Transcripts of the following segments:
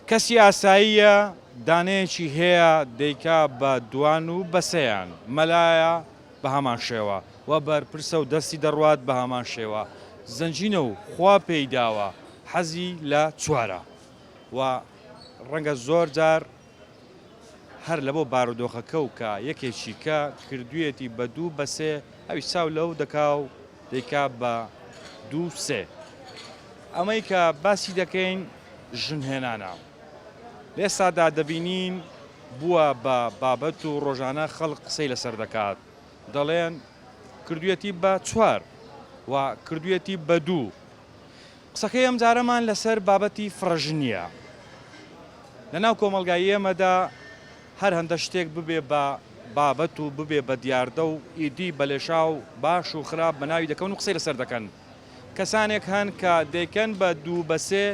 کەسی ئاساییە دانەیەکی هەیە دەیکا بە دوان و بە سێیان، مەلایە بە هەمان شێوە و بەرپرسە و دەستی دەڕوات بە هەمان شێوە، زەنگینە و خوا پێی داوە حەزی لە چوارە و ڕەنگە زۆر جار هەر لەبۆ بارودۆخەکە و کە یەکێکی کە کردویەتی بە دوو بە سێ ئەویش چاو لەو دەکا و دەیکا بە دوو سێ. ئەمەی کە باسی دەکەین ژن هێنانە. لە ئێستادا دەبینین بووە بە بابەت و ڕۆژانە خەڵک قسەی لەسەر دەکات. دەڵێن کردویەتی بە چوار و کردویەتی بە دوو. قسەکەی ئەمجارەمان لەسەر بابەتی فرەژنییە. لەناو کۆمەڵگای ئێمەدا هەر هەندە شتێک ببێ بە بابەت و ببێ بە دیاردە و ئیدی بە لێشاو باش و خراپ بە ناوی دەکەون و قسەی لەسەر دەکەن. کەسانێک هەن کە دەیکەن بە دوو بە سێ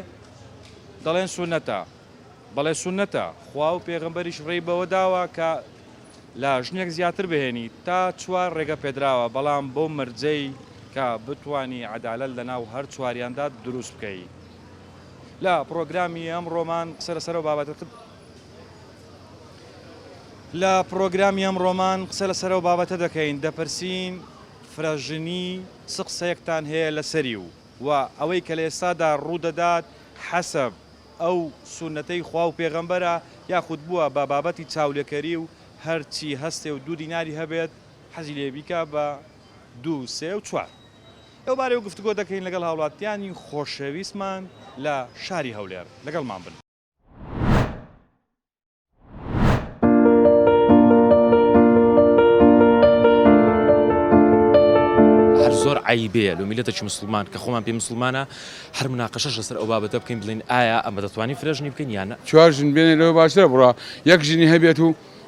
دەڵێن سوننەتە. بەڵێ سوننەتە، خوا و پێغەمبەریش ڕێی بەوە داوە کە لە ژنێک زیاتر بهێنی، تا چوار ڕێگە پێدراوە، بەڵام بەو مەرجەی کە بتوانی عەدالەت لەناو هەر چواریاندا دروست بکەی. لە پڕۆگرامی ئەمڕۆمان قسە لەسەر ئەو بابەتە لە پڕۆگرامی ئەمڕۆمان قسە لەسەر ئەو بابەتە دەکەین، دەپرسین فرەژنی چ قسەیەکتان هەیە لەسەری و و ئەوەی کە لە ئێستادا ڕوودەدات حەسەب ئەو سوننەتەی خوا و پێغەمبەرە یاخود بووە بە بابەتی چاولێکەری و هەرچی هەستێ و دوو دیناری هەبێت حەزی لێیە بیکا بە دوو سێ و چوار. لەو بارەیەوە گفتوگۆ دەکەین لەگەڵ هاوڵاتیانی خۆشەویستمان لە شاری هەولێر لەگەڵمان بن. هەر زۆر عەیبەیە لۆ میلەتێکی مسوڵمان کە خۆمان پێ مسوڵمانە هەر مناقەشەش لەسەر ئەو بابەتە بکەین بڵێین ئایا ئەمە دەتوانین فرەژنی بکەین یان نا؟ چوار ژن بێنێ لەوە باشترە بڕا یەک ژنی هەبێت و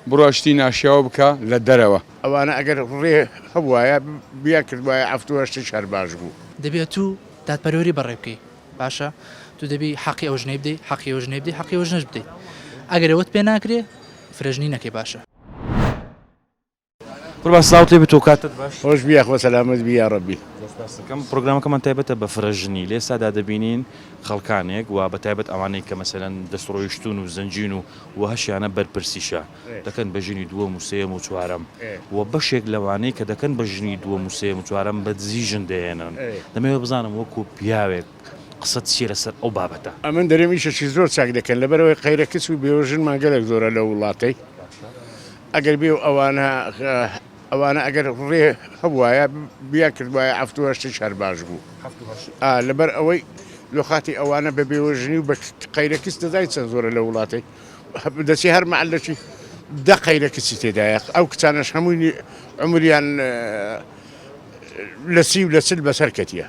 بڕا شتی ناشیاو بکا لە دەرەوە. ئەوانە ئەگەر ڕێ هەبوایە بیان کردبایە عەفت و هەشتیش هەر باش بوو. دەبێ ئەتوو دادپەروەری بەڕێ بکەی. باشە تو دەبی حەقی ئەو ژنەی بدەی حەقی ئەو ژنەی بدەی حەقی ئەو ژنەش بدەی ئەگەر ئەوەت پێ ناکرێ فرەژنی نەکەی باشە. قوربان سڵاوت لێ بێت و کاتت باش. خۆش بی یاخوا سەلامەت بی یاڕەبی. زۆر سوپاست دەکەم. پڕۆگرامەکەمان تایبەتە بە فرەژنی. لە ئێستادا دەبینین خەڵکانێک و بە تایبەت ئەوانەی کە مەسەلەن دەستڕۆیشتوون و زەنگین و و هەشیانە بەرپرسیشە دەکەن بە ژنی دووەم و سێیەم و چوارەم و بەشێک لەوانەی کە دەکەن بە ژنی دووەم و سێیەم و چوارەم بە دزی ژن دەهێنن. دەمەوێت بزانم وەکو پیاوێک قسەت چییە لەسەر ئەو بابەتە؟ ئەمن دەرێم ئیشەکی زۆر چاک دەکەن لەبەرئەوەی قەیرە کچ و بێوەژنمان گەلەک زۆرە لەو وڵاتەی ئەگەر بێ و ئەوانە ئەوانە ئەگەر ڕێ هەبوایە بیان کردبایە حەفت و هەشتیش هەر باش بوو ئا لەبەر ئەوەی لۆخاتی ئەوانە بە بێوەژنی و بە قەیرە کچ دەزانی چەند زۆرە لە وڵاتەی دەچی هەر مەعلەکی دە قەیرە کچی تێدایە ئەو کچانەش هەمووی عمریان لە سی و لە چل بەسەر کەتیە.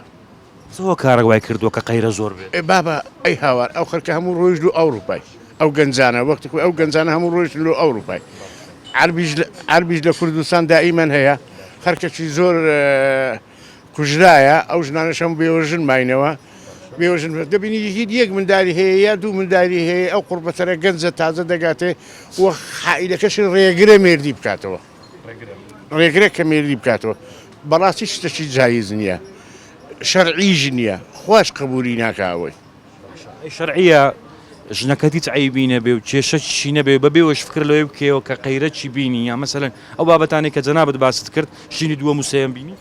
چ هۆکارێک وای کردووە کە قەیرە زۆر بێت؟ ئێ بابە ئەی هاوار ئەو خەلکە هەموو ڕۆیشت لۆ ئەوڕوپای ئەو گەنجانە وەختی خۆی ئەو گەنجانە هەموو ڕۆیشتن لۆ ئەوڕوپای عەربیش عەربیش لە کوردستان دائیمەن هەیە خەرکەکی زۆر کوژرایە ئەو ژنانەش هەموو بێوەژن ماینەوە بێوەژن دەبینی هیچ یەک منداری هەیە یا دوو منداری هەیە ئەو قوڕبەتەرە گەنجە تازە دەگاتێ و عائیلەکەشی ڕێگرە مێردی بکاتەوە. ڕێگرە کە مێردی بکاتەوە بەڕاستی شتەکی جایز نییە شەرعیش نییە خواش قبولی ناکا ئەوەی. ئەی شەرعیە ژنەکەت هیچ عەیبی نەبێ و کێشە چی نەبێ بەبێ وەش فکر لەوەی بکەیەوە کە قەیرە چی بینی یا مەسەلەن ئەو بابەتانەی کە جەنابت باست کرد ژنی دووەم و سێیەم بینی؟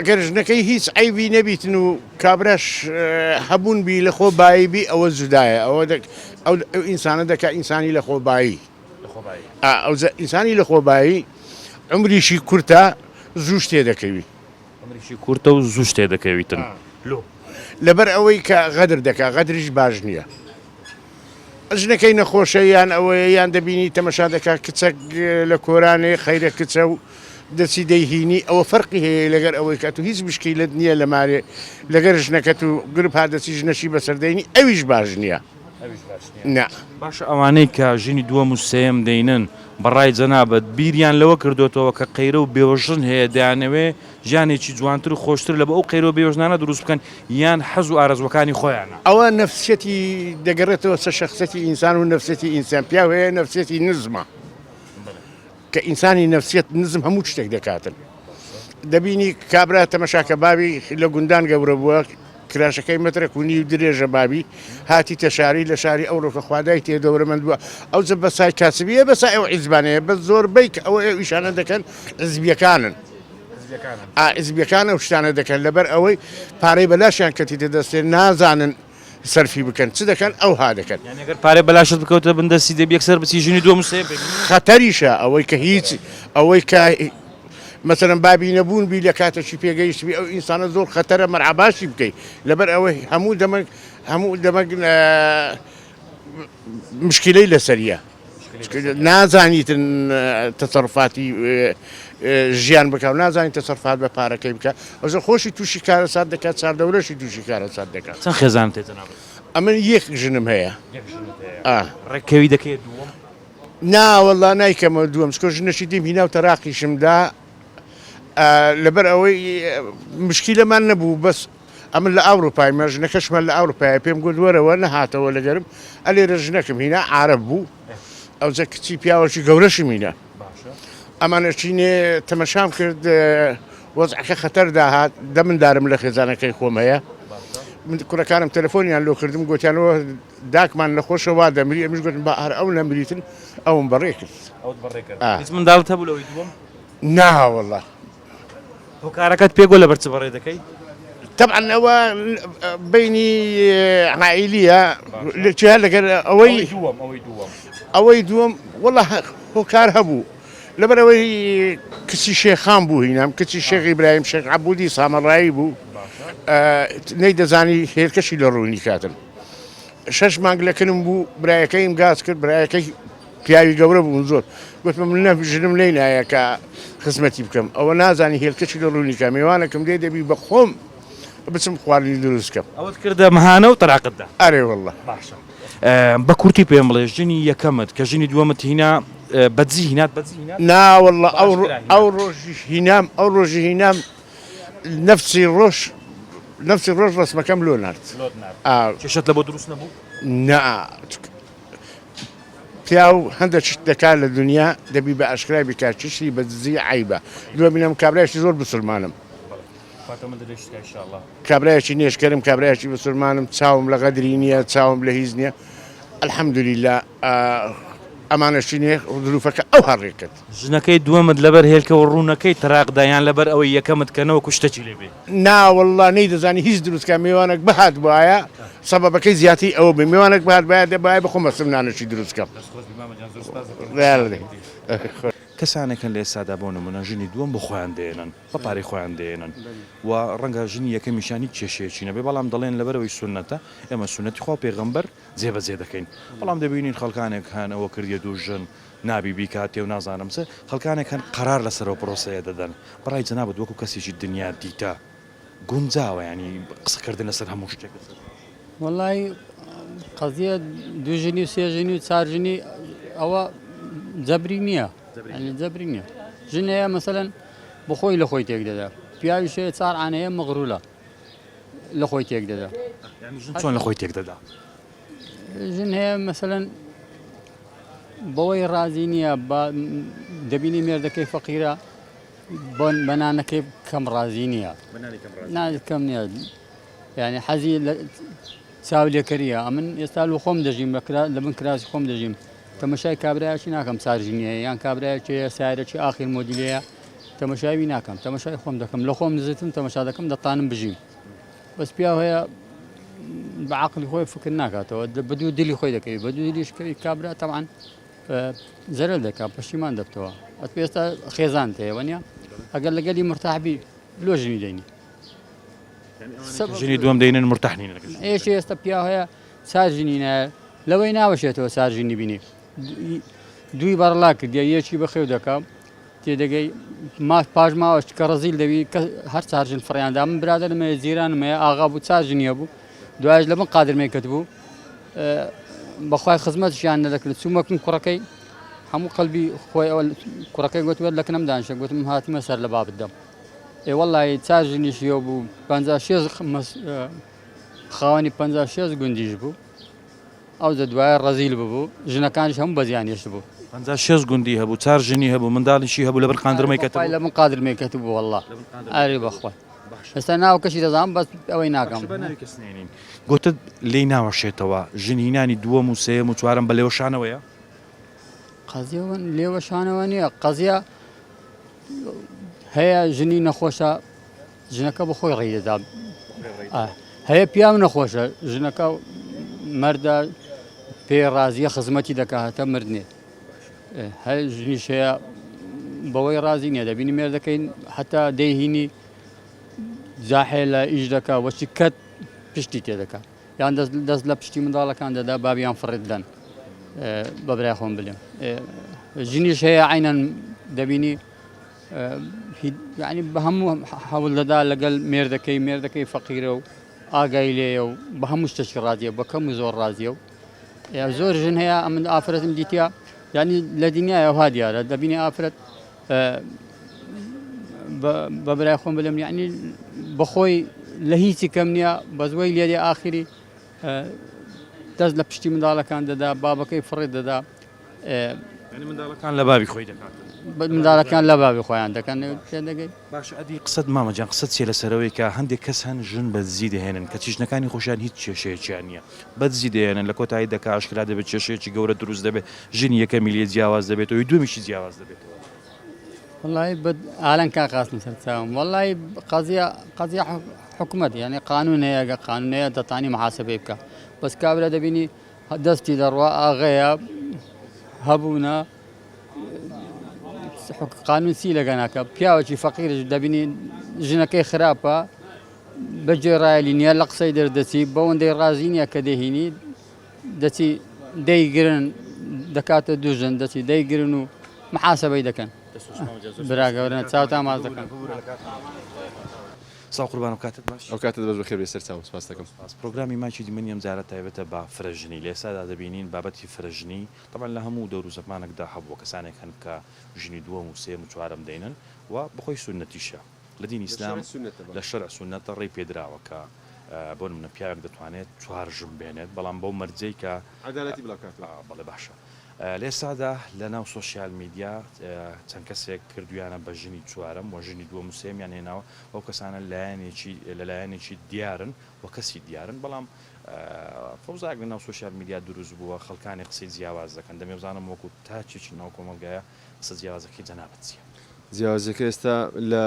گەر ژنەکەی هیچ عەیبی نەبیتن و کابراش هەبوون بی لەخۆ بایی بی ئەوە جودایە ئەوە ئەو ئینسانە دەکا ئینسانی لەخۆ بایی. ئەوجا ئینسانی لەخۆبایی عومریشی کورتە زووش تێدەکەوی. عومریشی کورتە و زووش تێدەکەویتن لۆ؟ لەبەر ئەوەی کە غەدر دەکا غەدریش باش نییە. ژنەکەی نەخۆشە یان ئەوەیە یان دەبینی تەمەشا دەکا کچەک لە کۆرانێ خەیرە کچە و دەچی دەیهینی ئەوە فەرقی هەیە لەگەر ئەوەی کە تو هیچ مشکیلەت نییە لە مارێ لەگەر ژنەکەت و گرپ ها دەچی ژنەشی بەسەر دەینی ئەویش باش نییە. ئەویش باش نیە. نا. باشە ئەوانەی کە ژنی دووەم و سێیەم دەینن بەڕای جەنابت بیریان لەوە کردۆتەوە کە قەیرە و بێوەژن هەیە دەیانەوێ ژیانێکی جوانتر و خۆشتر لەبۆ ئەو قەیرە و بێوەژنانە دروست بکەن یان حەز و ئارەزووەکانی خۆیانە؟ ئەوە نەفسیەتی دەگەڕێتەوە سەر شەخسیەتی ئینسان و نەفسیەتی ئینسان پیاو هەیە نەفسیەتی نزمە کە ئینسانی نەفسیەت نزم هەموو شتێک دەکاتن دەبینی کابرا تەمەشاکە باوی لە گوندان گەورە بووە. کراشەکەی مەترەک و نیو درێژە بابی هاتیتە شاری لە شاری ئەوڕۆکە خوادای تێ دەورەمەند بووە ئەوجە بەسای کاسبیە بەسای ئەو حیزبانەیە بەس زۆربەی کە ئەوە ئەو ئیشانە دەکەن حیزبیەکانن ئا حیزبیەکان ئەو شتانە دەکەن لەبەر ئەوەی پارەی بەلاشیان کەتیتە دەستێ نازانن سەرفی بکەن چ دەکەن ئەوها دەکەن. یانی ئەگەر پارەی بەلاشت بکەوتە بن دەستی دەبی یەکسەر بچی ژنی دووەم و سێیەم پێ بێنی. خەتەریشە ئەوەی کە هیچ ئەوەی کە مەسەلەن بابی نەبوون بی لە کاتەکی پێگەیشتبی ئەو ئینسانە زۆر خەتەرە مەرعەباشی بکەی لەبەر ئەوەی هەموو دەمەک هەموو دەمەک مشکلەی لەسەریە نازانیتن تەسەرفاتی ژیان بکە و نازانیت تەسەرفات بە پارەکەی بکە ئەوجە خۆشی تووشی کارەسات دەکات چاردەورەشی تووشی کارەسات دەکات. چەند خێزانت هەیە جەنابت؟ ئەمن یەک ژنم هەیە. یەک ژنت هەیە. ڕێککەوی دەکەیە دووەم؟ نا وەڵا نایکەمەوە دووەم چکۆ ژنەکی دیم هینا و تەراقیشم دا لەبەر ئەوەی مشکیلەمان نەبوو بەس ئەمن لە ئاوروپایمە ژنەکەشمان لە ئاوروپایە پێم گوت وەرەوە نەهاتەوە لەگەرم ئەلێرە ژنەکم هینا عارەب بوو ئەوجە کچی پیاوەکی گەورەشم هینا ئەمانە چینێ تەمەشام کرد وەزعەکە خەتەر داهات دە مندارم لە خێزانەکەی خۆم هەیە من کوڕەکانم تەلەفۆنیان لۆ کردم گوتیانەوە داکمان نەخۆشە وا دەمری ئەمیش گوتم با هەر ئەو نەمریتن ئەوم بەڕێ کرد. ئەوت بەڕێ کرد. هیچ منداڵت هەبوو لەوەی دووەم؟ نا وەڵا. هۆکارەکەت پێ گۆ لەبەر چ بەڕێ دەکەی؟ تەبعەن ئەوە بەینی عائیلیە لە لەگەر ئەوەی دووەم ئەوەی دووەم ئەوەی دووەم وەڵا هۆکار هەبوو لەبەر ئەوەی کچی شێخان بوو هینام کچی شێخ ئیبراهیم شێخ عەبودی سامەڕایی بوو نەیدەزانی هێلکەشی لە ڕوونی کاتن شەش مانگ لە کنم بوو برایەکەیم گاز کرد برایەکەی پیاوی گەورە بوون زۆر گوتم من نە ژنم لی نایە کە خزمەتی بکەم ئەوە نازانی هێلکەشی لە ڕوونی کە میوانەکەم دێ دەبی بە خۆم بچم خواردنی دروست کەم. ئەوەت کردە مهانە و تەلاقت دا. ئەرێ واللە. باشە بە کورتی پێم بڵێ ژنی یەکەمت کە ژنی دووەمت هینا بە دزی هینات بە دزی هینات؟ نا واللە ئەو ئەو ڕۆژی هینام ئەو ڕۆژی هینام نەفسی ڕۆژ نەفسی ڕۆژ ڕەسمەکەم لۆ نارد. لۆت نارد. کێشەت لە بۆ دروست نەبوو؟ نا پیاو هەندێک شت دەکات لە دنیا دەبی بە ئاشکرای بکات چشتی بە دزی عەیبە دووەمینم کابرایەکی زۆر بسلمانم. کابرایەکی نوێژکەرم کابرایەکی مسلمانم چاوم لە غەدری نییە چاوم لە هیچ نییە الحمدللە ئەمانەشی نییە ظروفەکە ئەو هەڕێ کرد. ژنەکەی دووەمت لەبەر هێلکە و ڕوونەکەی تەراق دا یان لەبەر ئەوەی یەکەمت کە نەوەکو شتەکی لێ بێ؟ نا وەڵڵا نەیدەزانی هیچ دروست کا میوانەک بهاتبایە سەبەبەکەی زیاتری ئەوە بێ میوانەک بهاتبایە دەبایە بەخۆم هەستم نانەکی دروست کەم. دەست خۆش بی مامە گیان زۆر سوپاس دەکەم. کەسانێک هەن لە ئێستادا بۆ نمونە ژنی دووەم بۆ خۆیان دێنن بە پارەی خۆیان دێنن و ڕەنگە ژنی یەکەمیشیان هیچ کێشەیەکی نەبێ بەڵام دەڵێن لەبەرئەوەی سوننەتە ئێمە سوننەتی خوا و پێغەمبەر جێبەجێ دەکەین بەڵام دەبینین خەڵکانێک هەن ئەوە کردیە دوو ژن نابی بیکاتێ و نازانم چ خەڵکانێک هەن قەرار لەسەر ئەو پرۆسەیە دەدەن بەڕای جەنابت وەکو کەسێکی دنیا دیتە گونجاوە یانی قسەکردن لەسەر هەموو شتێک لەسەر وەڵای قەزیە دوو ژنی و سێ ژنی و چار ژنی ئەوە جەبری نییە جەبری نییە ژن هەیە مەسەلەن بەخۆی لە خۆی تێک دەدا پیاویش هەیە چار عانەیە مەغرورە لە خۆی تێک دەدا ژن چۆن لە خۆی تێک دەدا ژن هەیە مەسەلەن بەوەی ڕازی نییە دەبینی مێردەکەی فەقیرە بە نانەکەی کەم ڕازی نییە کەم نییە یعنی حەزی لە چاولێکەریە ئەمن ئێستا لە خۆم دەژیم لە بن کراسی خۆم دەژیم تەمەشای کابرایەکی ناکەم سارژینیە یان کابرایەکی هەیە سیارەکی ئاخیر مۆدیلەیە تەمەشاوی ناکەم تەمەشای خۆم دەکەم لە خۆم نزیکترم تەمەشا دەکەم دەتانم بژیم بەس پیاو هەیە بە عقلی خۆی فکر ناکاتەوە بە دوو دلی خۆی دەکەوی بە دوو دلیش کەوی کابرا تەبعەن زەرەر دەکات پەشیمان دەبتەوە ئەتو ئێستا خێزان هەیە وەنیە ئەگەر لەگەلی مرتاح بی لۆ ژنی دەینی ژنی دووەم دەینن مرتاح نین ئێشی ئێستا پیاو هەیە چار ژنی نایە لەوەی ناوەشێتەوە چار ژنی بینی دووی بەڕڵا کردیە یەکی بەخێو دەکا تێدەگەی ما پاش ماوەش کە ڕەزیل دەبی کە هەر چار ژن فڕیاندا من برادەرم هەیە جیرانم هەیە ئاغا بوو چار ژنی هەبوو دوایش لە بن قادرمەی کەتبوو بەخوای خزمەتشیان نەدەکرد چوومەکم کوڕەکەی هەموو قەلبی خۆی ئەوە کوڕەکەی گوت وەر لە کنم دانیشە گوتم هاتمە سەر لە بابت دەم ئێ وەڵی چار ژنیشیەوە بوو پەنجا شێست خاوەنی 50 شێست گوندیش بوو ئەوجە دوایە ڕەزیل ببوو ژنەکانیش هەموو بەزیان هێشتبوو. 50 شێست گوندی هەبوو چار ژنی هەبوو منداڵیشی هەبوو لەبن قاندرمەی کەتبوو. لەبن قادرمەی کەتبوو وەڵا ئەرێ بەخوا. ئێستا ناو کەشی دەزانم بەس ئەوەی ناکەم. باشە با ناوی کەس نێنین. گۆتت لێی ناوەشێتەوە ژن هینانی دووەم و سێیەم و چوارەم بە لێوەشانەوەیە؟ قەزیە لێوەشانەوە نییە قەزیە هەیە ژنی نەخۆشە ژنەکە بە خۆی ڕێی دەدا هەیە پیاو نەخۆشە ژنەکە مەردە پێی ڕازیە خزمەتی دەکا هەتا مردنێ هەر ژنیش هەیە بەوەی ڕازی نییە دەبینی مێردەکەی هەتا دەیهینی جاحێ لە ئیش دەکا وەچی کەت پشتی تێ دەکا یان دەست دەست لە پشتی منداڵەکان دەدا بابیان فڕێت دەن بە برای خۆم بلێم ژنیش هەیە عینەن دەبینی یعنی بە هەموو هەوڵ دەدا لەگەڵ مێردەکەی مێردەکەی فەقیرە و ئاگای لێیە و بە هەموو شتێکی ڕازیە بە کەم و زۆر ڕازیە و زۆر ژن هەیە ئەمن ئافرەتم دیتە ینی لە دنیاە ها دیارە دەبینی ئافرەت بە برای خۆم بلم یعنی بەخۆی لە هیچی کەم نییە بەزوەی لێدێ ئاخری دەست لە پشتی منداڵەکان دەدا بابەکەی فڕێ دەدا یانی منداڵەکان لە بابی خۆی دەکات. منداڵەکان لە بابی خۆیان دەکەن تێدەگەی. باشە ئەدی قسەت مامە جان قسەت چیە لەسەرەوەی کە هەندێک کەس هەن ژن بە دزی دەهێنن کەچی ژنەکانی خۆشیان هیچ کێشەیەکیان نیە بە دزی دەهێنن لە کۆتایی دەکا ئاشکرا دەبێت کێشەیەکی گەورە دروست دەبێت ژنی یەکەمی لێ جیاواز دەبێتەوە ی دووەمیشی جیاواز دەبێتەوە. وەڵی بە ئالەن کاک قاسم سەرچاوم وەڵی قەزیە قەزیە حکومەت یعنی قانون هەیە گە قانون هەیە دەتانی محاسبەی بکە بەس کابرا دەبینی دەستی دەڕوا ئاغەیە هەبوونە قانون چی لەگە ناکە پیاوەکی فەقیرش دەبینی ژنەکەی خراپە بە گوێڕایەلی نییە لە قسەی دەردەچی بەوەندەی ڕازی نییە کە دەهینی دەچی دەیگرن دەکاتە دوژن دەچی دەیگرن و محاسبەی دەکەن برا گەورە چاوتان ماچ دەکەم. سڵاو قوربانم کاتت باش. ئەو کاتت باش بەخێر بێی سەرچاوم سپاست دەکەم. سپاس. پرۆگرامی مایکی دیمەنی ئەم جارە تایبەتە بە فرەژنی لە ئێستادا دەبینین بابەتی فرەژنی تەبعەن لە هەموو دەور و زەمانەکدا هەبووە کەسانێک هەن کە ژنی دووەم و سێیەم و چوارەم دەینن و بەخۆی سوننەتیشە لە دینی لە ئیسلام شەرع سوننەتە بەڵێ. لە شەرع سوننەتە ڕێی پێدراوە کە بۆ نمونە پیاوێک دەتوانێت چوار ژن بێنێت بەڵام بەو مەرجەی کە عەدالەتی بڵاو کاتەوە. بەڵێ باشە. لە ئێستادا لە ناو سۆشیال میدیا چەند کەسێک کردویانە بە ژنی چوارەم و ژنی دووەم و سێیەمیان هێناوە و ئەو کەسانە لایەنێکی لە لایەنێکی دیارن و کەسی دیارن بەڵام فەوزایەک لە ناو سۆشیال میدیا دروست بووە خەڵکانی قسەی جیاواز دەکەن دەمێ بزانم وەکو تاکێکی ناو کۆمەڵگایە قسە جیاوازەکەی جەنابت چیە؟ جیاوازیەکە ئێستا لە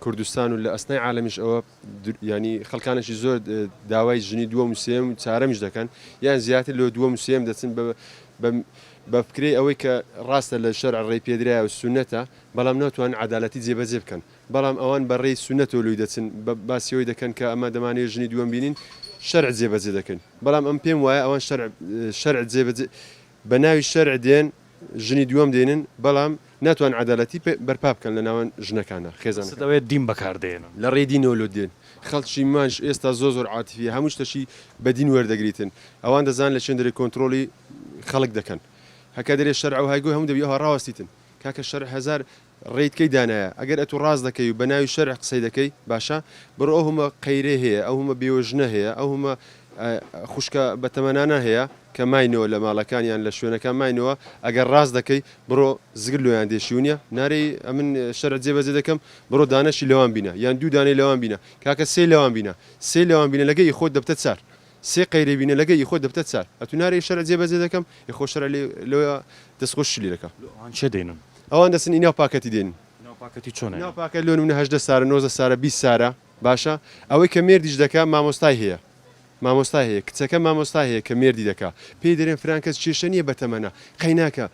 کوردستان و لە ئەسنای عالەمیش ئەوە یانی خەڵکانێکی زۆر داوای ژنی دووەم و سێیەم و چارەمیش دەکەن یان زیاتر لۆ دووەم و سێیەم دەچن بە بە فکرەی ئەوەی کە ڕاستە لە شەرع ڕێی پێدرایە و سوننەتە بەڵام ناتوانن عەدالەتی جێبەجێ بکەن بەڵام ئەوان بە ڕێی سوننەتەوە لۆی دەچن بە باسی ئەوەی دەکەن کە ئەمە دەمانەوێت ژنی دووەم بینین شەرع جێبەجێ دەکەین بەڵام ئەم پێم وایە ئەوان شەرع شەرع جێبەجێ بە ناوی شەرع دێن ژنی دووەم دێنن بەڵام ناتوان عەدالەتی پێ بەرپا بکەن لە ناوان ژنەکانا خێزانەکان. قسەت ئەوەیە دین بەکار دێنن. لە ڕێی دینەوە لۆ دێن. خەڵکی مانش ئێستا زۆر زۆر عاتفیە هەموو شتەکی بە دین وەردەگریتن ئەوان دەزانن لە چێن دەرێ کۆنترۆڵی خەڵک دەکەن هەکە دەرێ شەرع و هایگۆی هەموو دەبی ئەوها ڕاوەستیتن کاکە شەرع هەزار ڕێیت کەی دانایە ئەگەر ئەتوو ڕاست دەکەی و بە ناوی شەرع قسەی دەکەی باشە بڕۆ ئەو هەمە قەیرەی هەیە ئەو هەمە بێوەژنە هەیە ئەو هەمە خوشکە بەتەمەنانە هەیە کە ماینەوە لە ماڵەکان یان لە شوێنەکان ماینەوە ئەگەر ڕاست دەکەی بڕۆ زگر لۆیان دێشیونیە نارێی ئەمن شەرع جێبەجێ دەکەم بڕۆ دانەشی لەوان بینە یان دوو دانەی لەوان بینە کاکە سێ لەوان بینە سێ لەوان بینە لەگە ئی خۆت دەبتە چار سێ قەیرەی بینە لەگە ئی خۆت دەبتە چار ئەتوو نارێی شەرع جێبەجێ دەکەم ئی خۆ شەرع لێ لۆیە دەستخۆشی لێ دەکا. لۆ ئەوان چێ دێنن؟ ئەوان دەچن ئی ناو پاکەتی دێنن. ناو پاکەتی چۆن ناو پاکەت لۆ نمونە 18 سارە 19 سارە 20 سارە باشە ئەوەی کە مێردیش دەکا مامۆستای هەیە مامۆستای هەیە کچەکە مامۆستای هەیە کە مێردی دەکا پێی دەرێن فران کەس کێشە نیە بەتەمەنە قەیناکە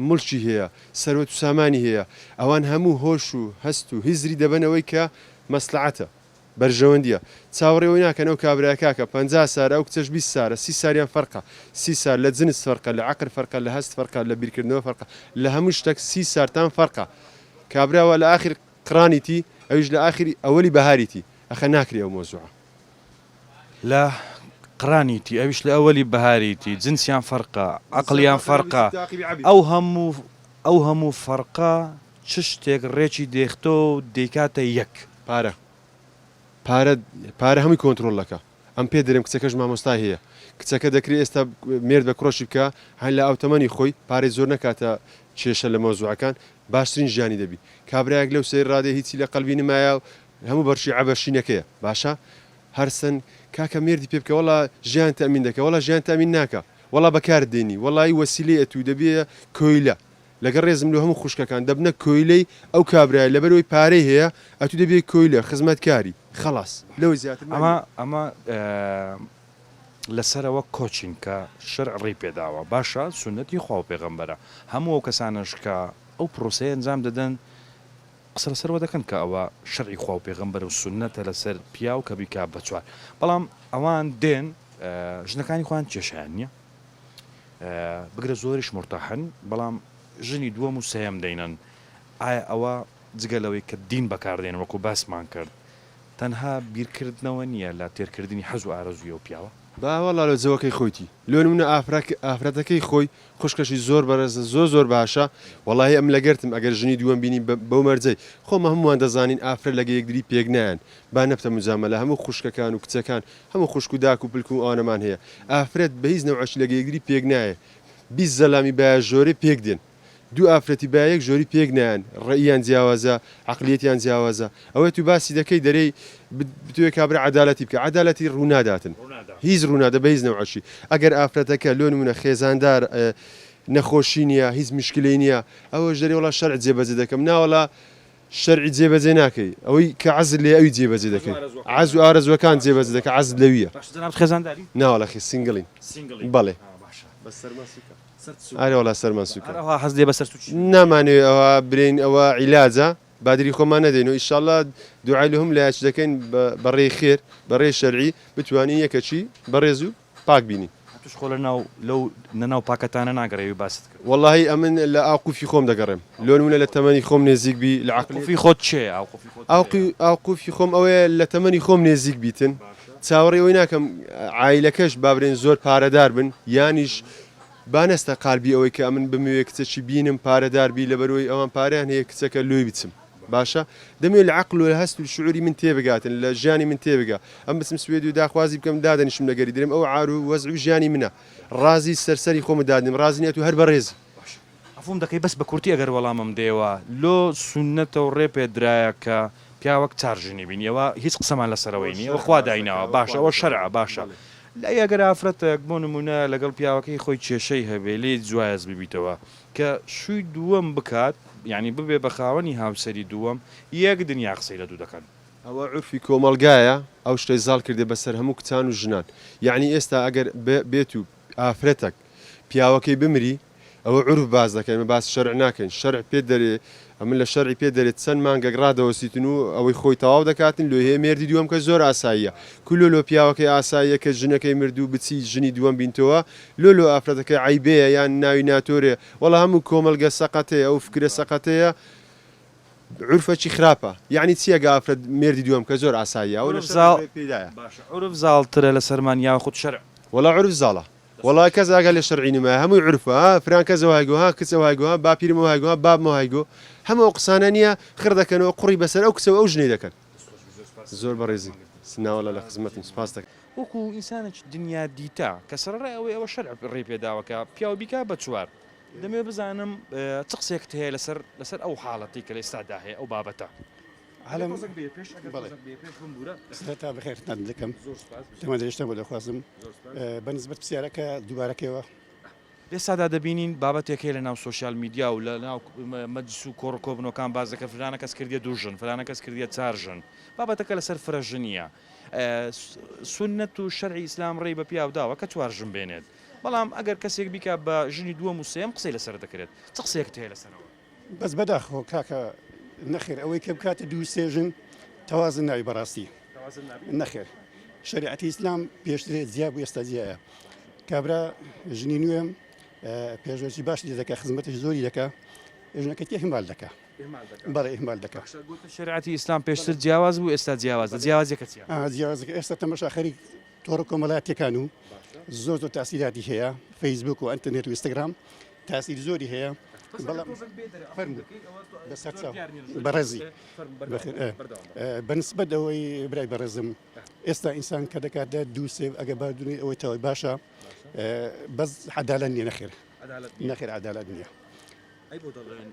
موڵکی هەیە سەروەت و سامانی هەیە ئەوان هەموو هۆش و هەست و هزری دەبەنەوەی کە مەسلەعەتە بەرژەوەندیە چاوەڕێ ئەوەی ناکەن ئەو کابرایە کاکە 50 سارە ئەو کچەش 20 سارە سی ساریان فەرقە سی سار لە جنس فەرقە لە عەقل فەرقە لە هەست فەرقە لە بیرکردنەوە فەرقە لە هەموو شتەک سی سارتان فەرقە کابرا وا لە ئاخر قڕانیتی ئەویش لە ئاخری ئەوەلی بەهاریتی ئەخە ناکرێ ئەو مەوزوعە. لە قڕانیتی ئەویش لە ئەوەلی بەهاریتی جنسیان فەرقە عەقڵیان فەرقە ئەو هەموو ئەو هەموو فەرقە چ شتێک ڕێکی دێختۆ و دەیکاتە یەک؟ پارە پارە پارە هەمووی کۆنترۆڵ دەکا ئەم پێت دەرێم کچەکەش مامۆستای هەیە کچەکە دەکرێ ئێستا مێرد بە کوڕەشی بکا هەر لە ئاوتەمەنی خۆی پارەی زۆر نەکاتە کێشە لە مەوزوعەکان باشترین ژیانی دەبی کابرایەک لەو سەیر ڕادێ هیچی لە قەلبی نمایە و. هەموو بەرشی عەبە شینەکەیە باشە هەرسن کاکە مێردی پێ بکە وەڵا ژیان تەئمین دەکە وەڵا ژیان تەئمین ناکا وەڵا بەکارت دێنی وەڵایی وەسیلەی ئەتوو دەبیە کۆیلە لەگەڵ ڕێزم لۆ هەموو خوشکەکان دەبنە کۆیلەی ئەو کابرایە لەبەرئەوەی پارەی هەیە ئەتوو دەبیە کۆیلە خزمەتکاری خەڵاس لەوەی زیاتر ئەمە ئەمە لەسەرەوە کۆچین کە شەرع ڕێی پێداوە باشە سوننەتی خوا و پێغەمبەرە هەموو ئەو کەسانەش کە ئەو پرۆسەیە ئەنجام دەدەن قسە لەسەرەوە دەکەن کە ئەوە شەرعی خوا و پێغەمبەرە و سوننەتە لەسەر پیاو کە بیکا بە چوار بەڵام ئەوان دێن ژنەکانی خۆیان کێشەیان نییە بگرە زۆریش مورتاحن بەڵام ژنی دووەم و سێیەم دەینن ئایا ئەوە جگە لەوەی کە دین بەکاردێن وەکو باسمان کرد تەنها بیرکردنەوە نییە لە تێرکردنی حەز و ئارەزووی ئەو پیاوە؟ با وەڵا لۆ جەوەکەی خۆیتی لۆ نمونە ئافرەتەکەی خۆی خوشکەشی زۆر بەڕێزە زۆر زۆر باشە وەڵاهی ئەمن لەگەرتم ئەگەر ژنی دووەم بینی بەو مەرجەی خۆ هەمووان دەزانین ئافرەت لەگە یەکدری پێک نایەن با نەبتە مجامەلە هەموو خوشکەکان و کچەکان هەموو خوشک و داک و پلک و ئەوانەمان هەیە ئافرەت بە هیچ نەوعەکی لەگە یەکدری پێک نایە 20 زەلامی بایە ژۆرێ پێک دێن دوو ئافرەتی با یەک ژۆری پێک نایەن ڕەئیان جیاوازە عەقلیەتیان جیاوازە ئەوەی تو باسی دەکەی دەرێی بتوێ کابرا عەدالەتی بکە عەدالەتی ڕووناداتن هیچ ڕوونادە بە هیچ نەوعەکی ئەگەر ئافرەتەکە لۆ نمونە خێزاندار نەخۆشی نییە هیچ مشکلەی نییە ئەوەش دەرێ وەڵا شەرع جێبەجێ دەکەم ناوەڵا شەرعی جێبەجێ ناکەی ئەوەی کە عەزل لێ ئەوی جێبەجێ دەکەی عەز و ئارەزوەکان جێبەجێ دەکە عەزل لەویە باشە جەنابت خێزانداری؟ ناوەڵا خی single ین single ی بەڵێ باشە بەس سەرمان سوکە ئەرێ وەڵا سەرمان سوکە. هەر ئەوها حەز لێ بەسەر سوکی. نامانەوێ ئەوها برێین ئەوە عیلاجە بادری خۆمان نەدەین و ئیشاڵا دوعای لە هەموو لایەکی دەکەین بە ڕێی خێر بە ڕێی شەرعی بتوانین یەکەکی بەڕێز و پاک بینین. ئەتوش خۆ لە ناو لەو لە ناو پاکەتانە ناگەڕێی باست کرد. وەڵاهی ئەمن لە ئاوقوفی خۆم دەگەڕێم لۆ نمونە لە تەمەنی خۆم نێزیک بی لە عەقڵی. ئاوقوفی خۆت چێیە ئاوقوفی خۆت چێیە؟ ئاوقوفی خۆم ئەوەیە لە تەمەنی خۆم نێزیک بیتن چاوەڕێی ئەوەی ناکەم عایلەکەش با برێن زۆر پارەدار بن یانیش با نەستە قالبی ئەوەی کە ئەمن بمەوێ کچەکی بینم پارەدار بی لەبەرئەوەی ئەوان پارەیان هەیە کچەکە لۆی بچم باشە دەمەوێ لە عەقل و لە هەست و شعوری من تێبگاتن لە ژیانی من تێبگا ئەم بچم سوێد و داخوازی بکەم دادەنیشم لەگەری درێم ئەو عار و وەزع و ژیانی منە ڕازی سەر سەری خۆمت دادنێم ڕازی نیت و هەر بەڕێزی. باشە عەفوم دەکەی بەس بە کورتی ئەگەر وەڵامم دەیەوە لۆ سوننەتە و ڕێ پێدرایە کە پیاوەک چار ژنی بینی ئەوە هیچ قسەمان لەسەرەوەی نیە ئەوە خوا دایناوە باشە ئەوە شەرعە باشە لای ئەگەر ئافرەتێک بۆ نمونە لەگەڵ پیاوەکەی خۆی کێشەی هەبێ لێی جوایەز ببیتەوە کە شوی دووەم بکات یانی ببێ بە خاوەنی هاوسەری دووەم یەک دنیا قسەی لە دوو دەکەن. ئەوە عورفی کۆمەڵگایە ئەو شتەی زاڵ کردێ بەسەر هەموو کچان و ژنان یەعنی ئێستا ئەگەر بێت و ئافرەتەک پیاوەکەی بمری ئەوە عورف باس دەکەین ئێمە باسی شەرع ناکەین شەرع پێت دەرێ ئەمن لە شەرعی پێت دەرێ چەند مانگەک ڕادەوەستیتن و ئەوەی خۆی تەواو دەکاتن لۆ هەیە مێردی دووەم کە زۆر ئاساییە کولۆ لۆ پیاوەکەی ئاساییە کە ژنەکەی مرد و بچی ژنی دووەم بینتەوە لۆ لۆ ئافرەتەکەی عەیبەیە یان ناوی ناتۆرێ وەڵا هەموو کۆمەڵگە سەقەتەیە ئەو فکرە سەقەتەیە عورفەکی خراپە یەعنی چیە گە ئافرەت مێردی دووەم کە زۆر ئاساییە ئەوە لە عورف زاڵ شەرع پێدایە. باشە عورف زاڵترە لەسەرمان یاخود شەرع؟ وەڵا عورف زاڵە. وەڵا کەس ئاگا لە شەرعی نەمایە هەمووی عورفە ها فران کەس ئەوهای گۆ ها کچ ئەوهای گۆ ها باپیرم ئەوهای گۆ ها بابم ئەوهای گۆ هەموو ئەو قسانە نیە خڕ دەکەنەوە قوڕی بەسەر ئەو کچە و ئەو ژنەی دەکەن زۆر بەڕێزی ناوەڵا لە خزمەتم سوپاست دەکەم. وەکو ئینسانێکی دنیا دیتە کە سەرەڕای ئەوەی ئەوە شەرع ڕێی پێداوە کە پیاو بیکا بە چوار دەمەوێت بزانم چ قسەیەکت هەیە لەسەر لەسەر ئەو حاڵەتەی کە لە ئێستادا هەیە ئەو بابەتە. عالم بەڵێ سەرەتا بەخێرتان دەکەم تەمەن درێژتان بۆ دەخوازم بە نسبەت پرسیارەکە دووبارەکەیەوە. لێستادا دەبینین بابەتێک هەیە لە ناو social media و لە ناو مەجلس و کۆڕ و کۆبنەوەکان باس دەکەن فلانە کەس کردیە دوو ژن فلانە کەس کردیە چار ژن بابەتەکە لەسەر فرە ژنیە سوننەت و شەرعی ئیسلام ڕێی بە پیاو داوە کە چوار ژن بێنێت بەڵام ئەگەر کەسێک بیکا بە ژنی دووەم و سێیەم قسەی لەسەر دەکرێت چ قسەیەکت هەیە لەسەرەوە؟ بەس بەداخەوە کاکە نەخێر ئەوەی کە بکاتە دوو سێ ژن تەوازن ناوی بەڕاستی نەخێر شریعەتی ئیسلام پێشترێ جیا بوو ئێستا جیایە کابرا ژنی نوێ پێشوەچی باش لێ دەکە خزمەتش زۆری دەکە ژنەکە تێ هیمال دەکە بەڵێ ئیهمال دەکە شریعەتی ئیسلام پێشتر جیاواز بوو ئێستا جیاوازە جیاوازیەکە چیە جیاوازەکە ئێستا تەمەشا خەریک تۆڕە کۆمەڵاتیەکان و زۆر زۆر تاسیراتی هەیە فەیسبوک و ئەتەرنێت و ئینستاگرام تاسیر زۆری هەیە بەڵام بەڕێزی بەنسبەت ئەوەی برای بەڕێزم ئێستا ئینسان کە دەکاتە دوو سێ ئەگە باردونی ئەوەی تەوەی باشە بەس عدالەت نییە نەخێر نەخێر عدالەت نییە. ئەی بۆ دەڵێن.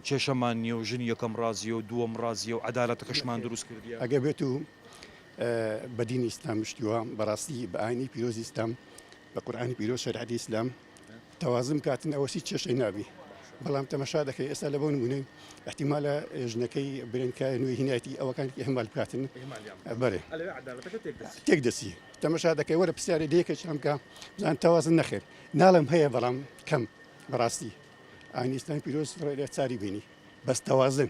کێشەمان نییە و ژنی یەکەم ڕازیە و دووەم ڕازیە و عەدالەتەکەشمان دروست کردیە؟ ئەگەر بێت و بە دینی ئیسلام شتیوە بەڕاستی بە ئاینی پیرۆزی ئیسلام بە قورئانی پیرۆز شەریعەتی ئیسلام تەوازن بکاتن ئەوە هیچ کێشەی نابی بەڵام تەمەشا دەکەی ئێستا لە بۆ نمونەی احتیمالە ژنەکەی برێن کە نوێی هینایەتی ئەوەکان ئیهمال بکاتن بەرێ تێک دەچی تەمەشا دەکەی وەرە پرسیاری لە یەکێک بکە بزان تەوازن نەخێر ناڵێم هەیە بەڵام کەم بەڕاستی ئاینی ئیسلامی پیرۆز ڕێ چاری بینی بەس تەوازن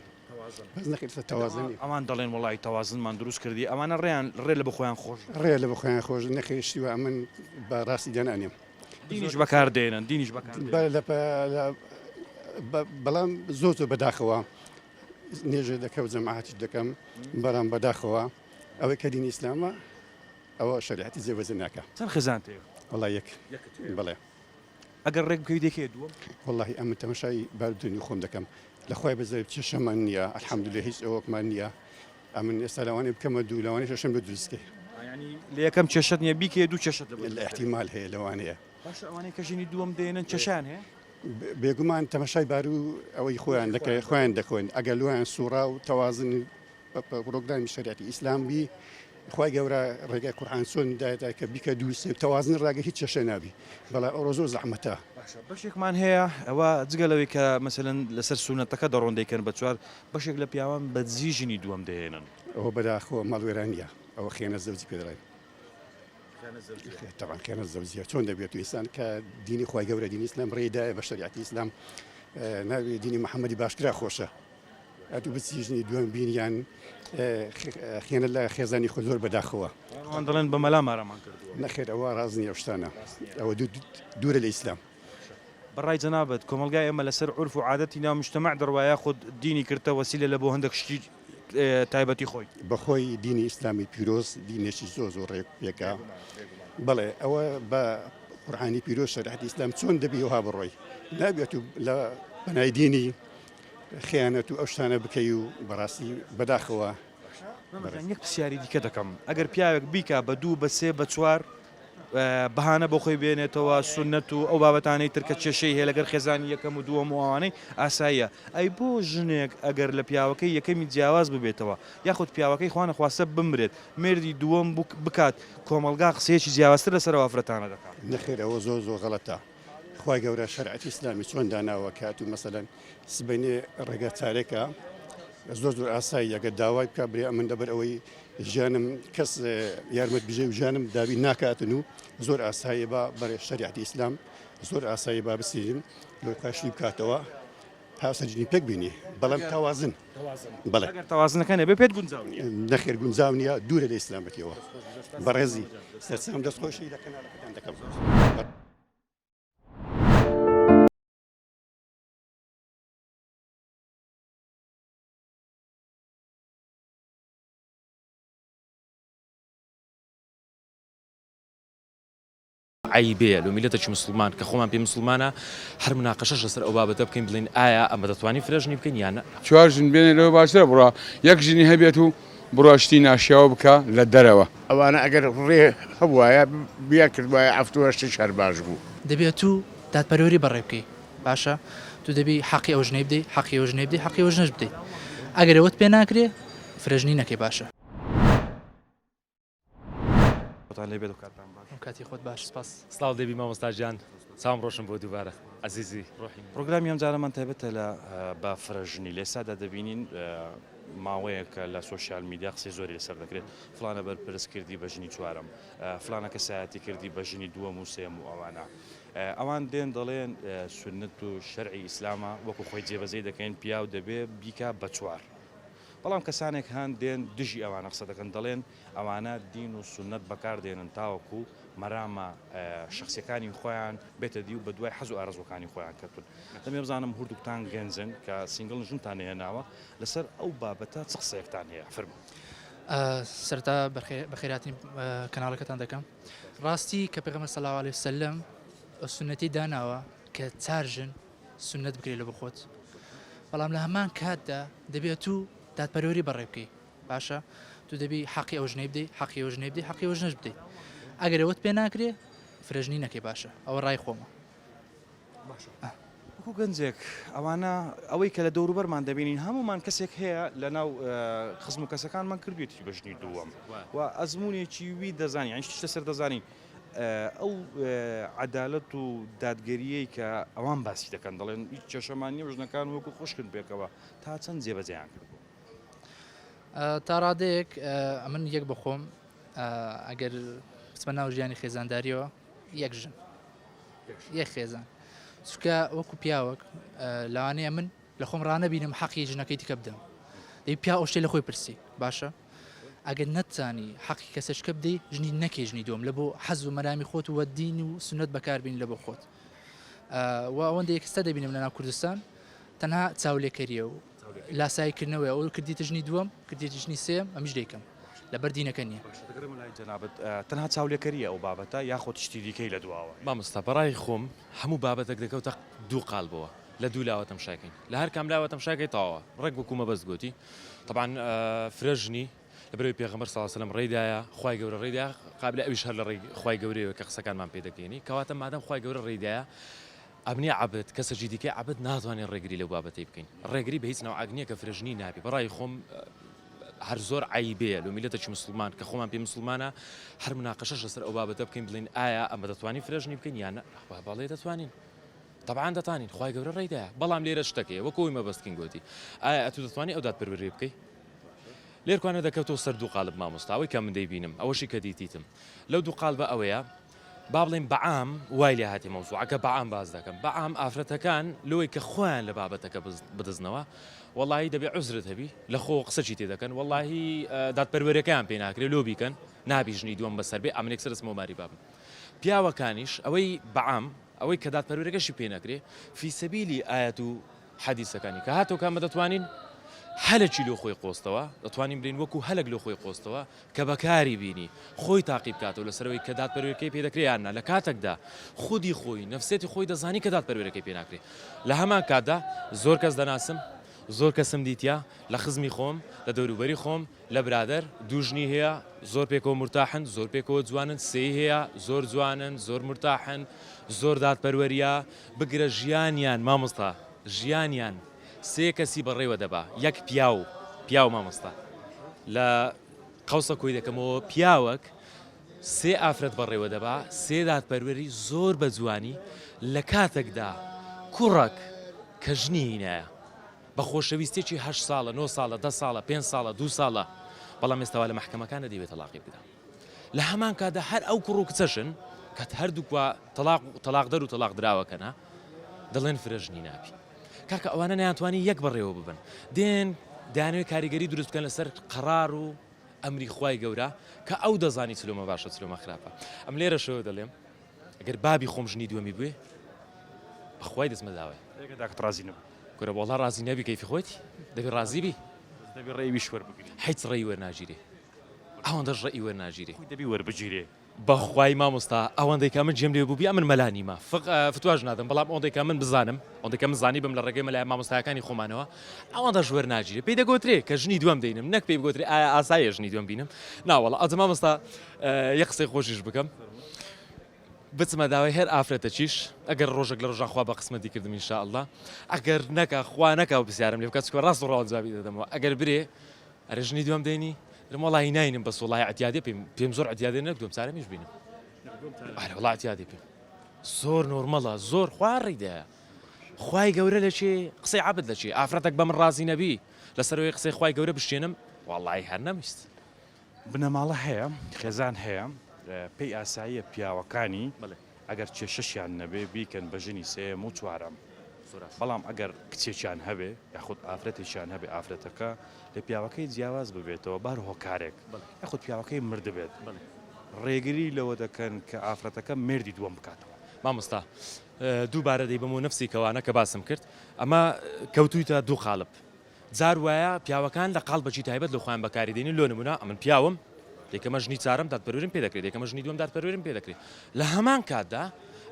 بەس نەخێر تەوازن نیە. ئەوان دەڵێن وەڵی تەوازنمان دروست کردی ئەوانە ڕێیان ڕێ لە بەخۆیان خۆش ڕێ لە بەخۆیان خۆش نەخێر شتی وا ئەمن بە ڕاستی دانانێم. دینیش بەکار دێنن دینیش بەکار دێنن. بەڵام زۆر زۆر بەداخەوە نوێژێ دەکەم جەماعەتیش دەکەم بەڵام بەداخەوە ئەوەی کە دینی ئیسلامە ئەوە شەریعەتی جێبەجێ ناکا. چەند خێزانت هەیە؟ وەڵا یەک. یەکت هەیە؟ بەڵێ. ئەگەر ڕێک بکەوی دەکەیە دووەم؟ وەڵاهی ئەمن تەمەشای بارودۆنی خۆم دەکەم لە خوای بەزەیب کێشەمان نییە الحمدللە هیچ ئەوەکمان نییە ئەمن ئێستا لەوانەیە بکەمە دوو لەوانەیە شەشەم بۆ دروست کەی. یانی لە یەکەم کێشەت نییە بیکەیە دوو کێشەت لە بۆ دروست ئیحتیمال هەیە لەوانەیە. باشە ئەوانەی کە ژنی دووەم دێنن کێشەیان هەیە؟ بێگومان تەمەشای بارو ئەوەی خۆیان دەکەن خۆیان دەکۆن ئەگەر لۆیان سوڕا و تەوازن پرۆگرامی شەریعەتی ئیسلام بی خوای گەورە ڕێگای قورئان چۆن دایە کە بیکە دوو سێ تەوازن ڕاگە هیچ کێشە نابی بەڵام ئەوڕۆ زۆر زەحمەتە. باشە بەشێکمان هەیە ئەوە جگە لەوەی کە مەسەلەن لەسەر سونەتەکە دەڕۆن دەیکەن بە چوار بەشێک لە پیاوان بە دزی ژنی دووەم دەهێنن. ئەوە بەداخەوە ماڵوێرانیە ئەوە خیانەت زەوجی پێ دەڵێن. خیانەت زەوجیە. تەبعەن خیانەت زەوجیە چۆن دەبێت و ئینسان کە دینی خوای گەورە دینی ئیسلام ڕێی دایە بە شەریعەتی ئیسلام ناوی دینی محەممەدی باشترا خۆشە. ئەتوو بچی ژنی دووەم بینی یان خیانەت لە خێزانی خۆت زۆر بەداخەوە. ئەوان دەڵێن بە مەلا مارەمان کردووە. نەخێر ئەوە ڕاست نییە ئەو شتانە ئەوە دوورە لە ئیسلام. بە ڕای جەنابت کۆمەڵگای ئێمە لەسەر عورف و عادەتی ناو مجتەمەع دەڕوا یاخود دینی کردتە وەسیلە لە بۆ هەندێک شتی تایبەتی خۆی؟ بەخۆی دینی ئیسلامی پیرۆز دینێکی زۆر زۆر ڕێک پێکە بەڵێ ئەوە بە قورئانی پیرۆز شەریعەتی ئیسلام چۆن دەبی وەها بڕۆی نابێت و لە پەنای دینی خیانەت و ئەو شتانە بکەی و بەڕاستی بەداخەوە. مامە گیان یەک پرسیاری دیکە دەکەم ئەگەر پیاوێک بیکا بە دوو بە سێ بە چوار بەهانە بۆ خۆی بێنێتەوە سوننەت و ئەو بابەتانەی تر کە کێشەی هەیە لەگەر خێزانی یەکەم و دووەم و ئەوانەی ئاساییە ئەی بۆ ژنێک ئەگەر لە پیاوەکەی یەکەمی جیاواز ببێتەوە یاخود پیاوەکەی خوانەخواستە بمرێت مێردی دووەم بکات کۆمەڵگا قسەیەکی جیاوازتر لەسەر ئەو ئافرەتانە دەکات؟ نەخێر ئەوە زۆر زۆر غەڵەتە خوای گەورە شەرعەتی ئیسلامی چۆن داناوە کە ئەتوو مەسەلەن سبەینێ ڕێگە چارێکە زۆر زۆر ئاسایی ئەگەر داوای بکە برێ ئەمن لەبەر ئەوەی ژیانم کەس یارمەت بژێ و ژیانم دابین ناکاتن و زۆر ئاسایی بە بەرێ شەریعەتی ئیسلام زۆر ئاسایی با بسیرین لۆ پاشی بکاتەوە هاوسەرگیری پێک بینی بەڵام تەوازن بەڵێ ئەگەر تەوازنەکە نەبێ پێت گونجاو نییە نەخێر گونجاو نییە دوورە لە ئیسلامەتیەوە بەڕێزی سەرسام دەستخۆشی لە کەناڵەکەتان دەکەم. عەیبەیە لۆ میللەتێکی موسڵمان کە خۆمان پێ موسڵمانە هەر مناقەشەش لەسەر ئەو بابەتە بکەین بڵێین ئایا ئەمە دەتوانین فرەژنی بکەین یان نا؟ چوار ژن بێنێ لەوە باشترە بڕوا یەک ژنی هەبێت و بڕوا شتی ناشیاوە بکا لە دەرەوە. ئەوانە ئەگەر ڕێ هەبوایە بیان کردبایە عەفتوەشتیش هەر باش بوو. دەبێ ئەتوو دادپەروەری بەڕێ بکەی باشە تو دەبی حەقی ئەو ژنەی بدەی حەقی ئەو ژنەی بدەی حەقی ئەو ژنەش بدەی ئەگەر ئەوەت پێ ناکرێ فرەژنی نەکەی باشە. خۆتان لێ بێت و کاتتان باش. کاتی خۆت باش سپاس. سڵاو لێبی مامۆستا گیان چاوم ڕۆشن بۆ دووبارە ئەزیزی ڕۆحی من. پڕۆگرامی ئەمجارەمان تایبەتە لە بە فرەژنی لە ئێستادا دەبینین ماوەیەکە لە سۆشیال میدیا قسەی زۆری لەسەر دەکرێت فڵانە بەرپرس کردی بە ژنی چوارەم فڵانە کەسایەتی کردی بە ژنی دووەم و سێیەم و ئەوانە ئەوان دێن دەڵێن سوننەت و شەرعی ئیسلامە وەکو خۆی جێبەجێی دەکەین پیاو دەبێ بیکا بە چوار بەڵام کەسانێک هەن دێن دژی ئەوانە قسە دەکەن دەڵێن ئەوانە دین و سوننەت بەکار دێنن تاوەکو مەرامە شەخسیەکانی خۆیان بێتە دی و بەدوای حەز و ئارەزوەکانی خۆیان کەوتون. دەمەوێ بزانم هوردوکتان گەنجن کە single ن ژنتان نەهێناوە لەسەر ئەو بابەتە چ قسەیەکتان هەیە فەرموو. سەرەتا بەخێرهاتنی کەناڵەکەتان دەکەم. ڕاستی کە پێغەمبەر صلی اللە علیە وسلم سوننەتی داناوە کە چار ژن سوننەت بکرێت لە بۆ خۆت بەڵام لە هەمان کاتدا دەبێت تو دادپەروەری بەڕێ بکەی باشە تو دەبی حەقی ئەو ژنەی بدەی حەقی ئەو ژنەی بدەی حەقی ئەو ژنەش بدەی ئەگەر ئەوەت پێ ناکرێ فرەژنی نەکەی باشە ئەوە ڕای خۆمە باشە. وەکو گەنجێک ئەوانە ئەوەی کە لە دەوروبەرمان دەبینین هەمومان کەسێک هەیە لە ناو خزم و کەسەکانمان کردوێتی بە ژنی دووەم و ئەزمونێکی وی دەزانین یانی شتیش لەسەر دەزانین ئەو عەدالەت و دادگەریەی کە ئەوان باسی دەکەن دەڵێن هیچ کێشەمان نیە و ژنەکان وەکو خوشکن پێکەوە تا چەند جێبەجێیان کردووە؟ تا ڕادەیەک ئەمن یەک بەخۆم ئەگەر بچمە ناو ژیانی خێزانداریەوە یەک ژن یەک خێزان چونکە وەکو پیاوەک لەوانەیە من لە خۆم ڕانەبینم حەقی ژنەکەی دیکە بدەم دەی پیا ئەو شتەی لە خۆی پرسی باشە ئەگەر نەتزانی حەقی کەسەشکە بدەی ژنی نەکەی ژنی دووەم لە بۆ حەز و مەرامی خۆت و دین و سوننەت بەکاربین لە بۆ خۆت و ئەوەندە یەکستە دەبینم لەناو کوردستان تەنها چاولێکەریە و لاسایی کردنەوەی ئەو کردیتە ژنی دووەم کردیتە ژنی سێیەم ئەمیش دەیکەم لەبەر دینەکە نییە. باشە دەگەڕێمەوە لای جەنابت تەنها چاولێکەریە ئەو بابەتە یاخود شتی دیکەی لە دواوە؟ مامۆستا بەڕای خۆم هەموو بابەتەک دەکەوتە دوو قالبەوە لە دوو لاوە تەمشاکەین لە هەر کام لاوە تەمشاکەی تەواوە ڕێک وەکو مەبەست گۆتی تەبعەن فرە ژنی لەبەرئەوەی پێغەمبەر صلی اللە علیە وسلم ڕێی دایە خوای گەورە ڕێی دایە قابلە ئەویش هەر لە ڕێی خوای گەورەیەوە کە قسەکانمان پێ دەگەیەنی کەواتە مادام خوای گەورە ڕێی دایە ئەمنی عەبد کەسەکی دیکەی عەبد ناتوانین ڕێگری لەو بابەتەی بکەین ڕێگری بە هیچ نەوعەک نییە کە فرەژنی نابی بەڕای خۆم هەر زۆر عەیبەیە لۆ میلەتەکی مسوڵمان کە خۆمان پێ مسوڵمانە هەر مناقەشەش لەسەر ئەو بابەتە بکەین بڵێین ئایا ئەمە دەتوانین فرەژنی بکەین یان نە بەڵێ دەتوانین تەبعەن دەتانین خوای گەورە ڕێی دایە بەڵام لێرە شتەکەیە وەکو ئەوی مەبەست کین گۆتی ئایا ئەتوو دەتوانی ئەو دادپەروەریە بکەی لێرکوانە دەکەوتەوە سەر دوو قالب مامۆستا ئەوەی کە من دەیبینم ئەوەشی کە دیتیتم لەو دوو قالبە ئەوەیە با بڵێین بە عام وای لێ هاتێ مەوزوعەکە بە عام باس دەکەم بە عام ئافرەتەکان لۆی کە خۆیان لە بابەتەکە بدزنەوە وەڵاهی دەبێ عوزرت هەبی لە خۆ قسەکی تێ دەکەن وەڵاهی دادپەروەرەکەیان پێ ناکرێ لۆ بیکەن نابی ژنی دووەم بەسەر بێ ئەمن یەکسەر دەچمەوە ماری بابم پیاوەکانیش ئەوەی بە عام ئەوەی کە دادپەروەرەکەشی پێ نەکرێ فی سەبیلی ئایەت و حەدیسەکانی کە هاتەوە کامە دەتوانین هەلەکی لۆ خۆی قۆستەوە دەتوانین بلین وەکو هەلەک لۆ خۆی قۆستەوە کە بەکاری بینی خۆی تاقی بکاتەوە لەسەرەوەی کە دادپەروەرەکەی پێ دەکرێ یان نا لە کاتەکدا خودی خۆی نەفسیەتی خۆی دەزانی کە دادپەروەرەکەی پێ ناکرێ لە هەمان کاتدا زۆر کەس دەناسم زۆر کەسم دیتە لە خزمی خۆم لە دەوروبەری خۆم لە برادەر دوو ژنی هەیە زۆر پێکەوە مورتاحن زۆر پێکەوە جوانن سێی هەیە زۆر جوانن زۆر مورتاحن زۆر دادپەروەریە بگرە ژیانیان مامۆستا ژیانیان سێ کەسی بەڕێوە دەبا یەک پیاو پیاو مامۆستا لە قەوسە کۆی دەکەمەوە پیاوەک سێ ئافرەت بەڕێوە دەبا سێ دادپەروەری زۆر بە جوانی لە کاتێکدا کوڕەک کە ژنی هینایە بە خۆشەویستیەکی هەشت ساڵە نۆ ساڵە دە ساڵە پێنج ساڵە دوو ساڵە بەڵام ئێستا وا لە مەحکەمەکانە دەیەوێت تەڵاقی بدا لە هەمان کاتدا هەر ئەو کوڕ و کچەشن کە هەردووک وا تەڵاق تەڵاقدەر و تەڵاق دراوەکەنە دەڵێن فرە ژنی نابی کاکە ئەوانە نەیانتوانی یەک بەڕێوە ببن دێن دەیانەوێت کاریگەری دروست بکەن لەسەر قەرار و ئەمری خوای گەورە کە ئەو دەزانی چلۆمە باشە چلۆمە خراپە ئەم لێرەشەوە دەڵێم ئەگەر بابی خۆم ژنی دووەمی بوێ بەخوای دەچمە داوای. ئەگەر داکت ڕازی نەبوو. کورە وەڵا ڕازی نەبی کەیفی خۆیتی دەبی ڕازی بی. بەس دەبی ڕێی ویش وەربگری. حیچ ڕێی وەرناگیرێ ئەوەندەش ڕێی وەرناگیرێ. خۆی دەبی وەربگیرێ. بەخوای مامۆستا ئەوەندەی کە من جێم لێ بووبی ئەمن مەلا نیمە فق فتواش نادەم بەڵام ئەوەندەی کە من بزانم ئەوەندەی کە من زانیبم لە ڕێگەی مەلای مامۆستایەکانی خۆمانەوە ئەوەندەش وەرناگیرێ پێی دەگۆترێ کە ژنی دووەم دەینم نەک پێی بگۆترێ ئایا ئاساییە ژنی دووەم بینم ناوەڵا ئەجە مامۆستا یەک قسەی خۆشیش بکەم بچمە داوای هەر ئافرەتەکیش ئەگەر ڕۆژێک لە ڕۆژان خوا بە قسمەتی کردم ان شاء اللە ئەگەر نەکا خوا نەکا و پرسیارم لێ بکات چونکە ڕاست و ڕەوان جوابی دەدەمەوە ئەگەر برێ ئەرێ ژنی دووەم دێنی درم وەڵاهی ناینم بەس وەڵاهی عەتیادێ پێم پێم زۆر عەتیادێ نەک دووەم چارەمیش بینم ئەرێ وەڵا عەتیادێ پێم زۆر نۆرمەڵە زۆر خوا ڕێی دایە خوای گەورە لە چێ قسەی عەبد لە چێ ئافرەتەک بە من ڕازی نەبی لەسەرەوەی قسەی خوای گەورە بشکێنم وەڵاهی هەر نەمویست. بنەماڵە هەیە، خێزان هەیە، پێی ئاساییە پیاوەکانی ئەگەر کێشەشیان نەبێ بیکەن بە ژنی سێیەم و چوارەم، بەڵام ئەگەر کچێکیان هەبێ یاخود ئافرەتێکیان هەبێ ئافرەتەکە لە پیاوەکەی جیاواز ببێتەوە بە هەر هۆکارێک یاخود پیاوەکەی مردبێت ڕێگری لەوە دەکەن کە ئافرەتەکە مێردی دووەم بکاتەوە. مامۆستا دووبارە دەیبەمەوە نەفسی کەوانە کە باسم کرد ئەمە کەوتویتە دوو قالب جار وایە پیاوەکان لە قاڵبەکی تایبەت لۆ خۆیان بەکاری دێنن لۆ نمونە ئەمن پیاوم دەیکەمە ژنی چارەم دادپەروەریم پێ دەکرێت دەیکەمە ژنی دووەم دادپەروەریم پێ دەکرێت لە هەمان کاتدا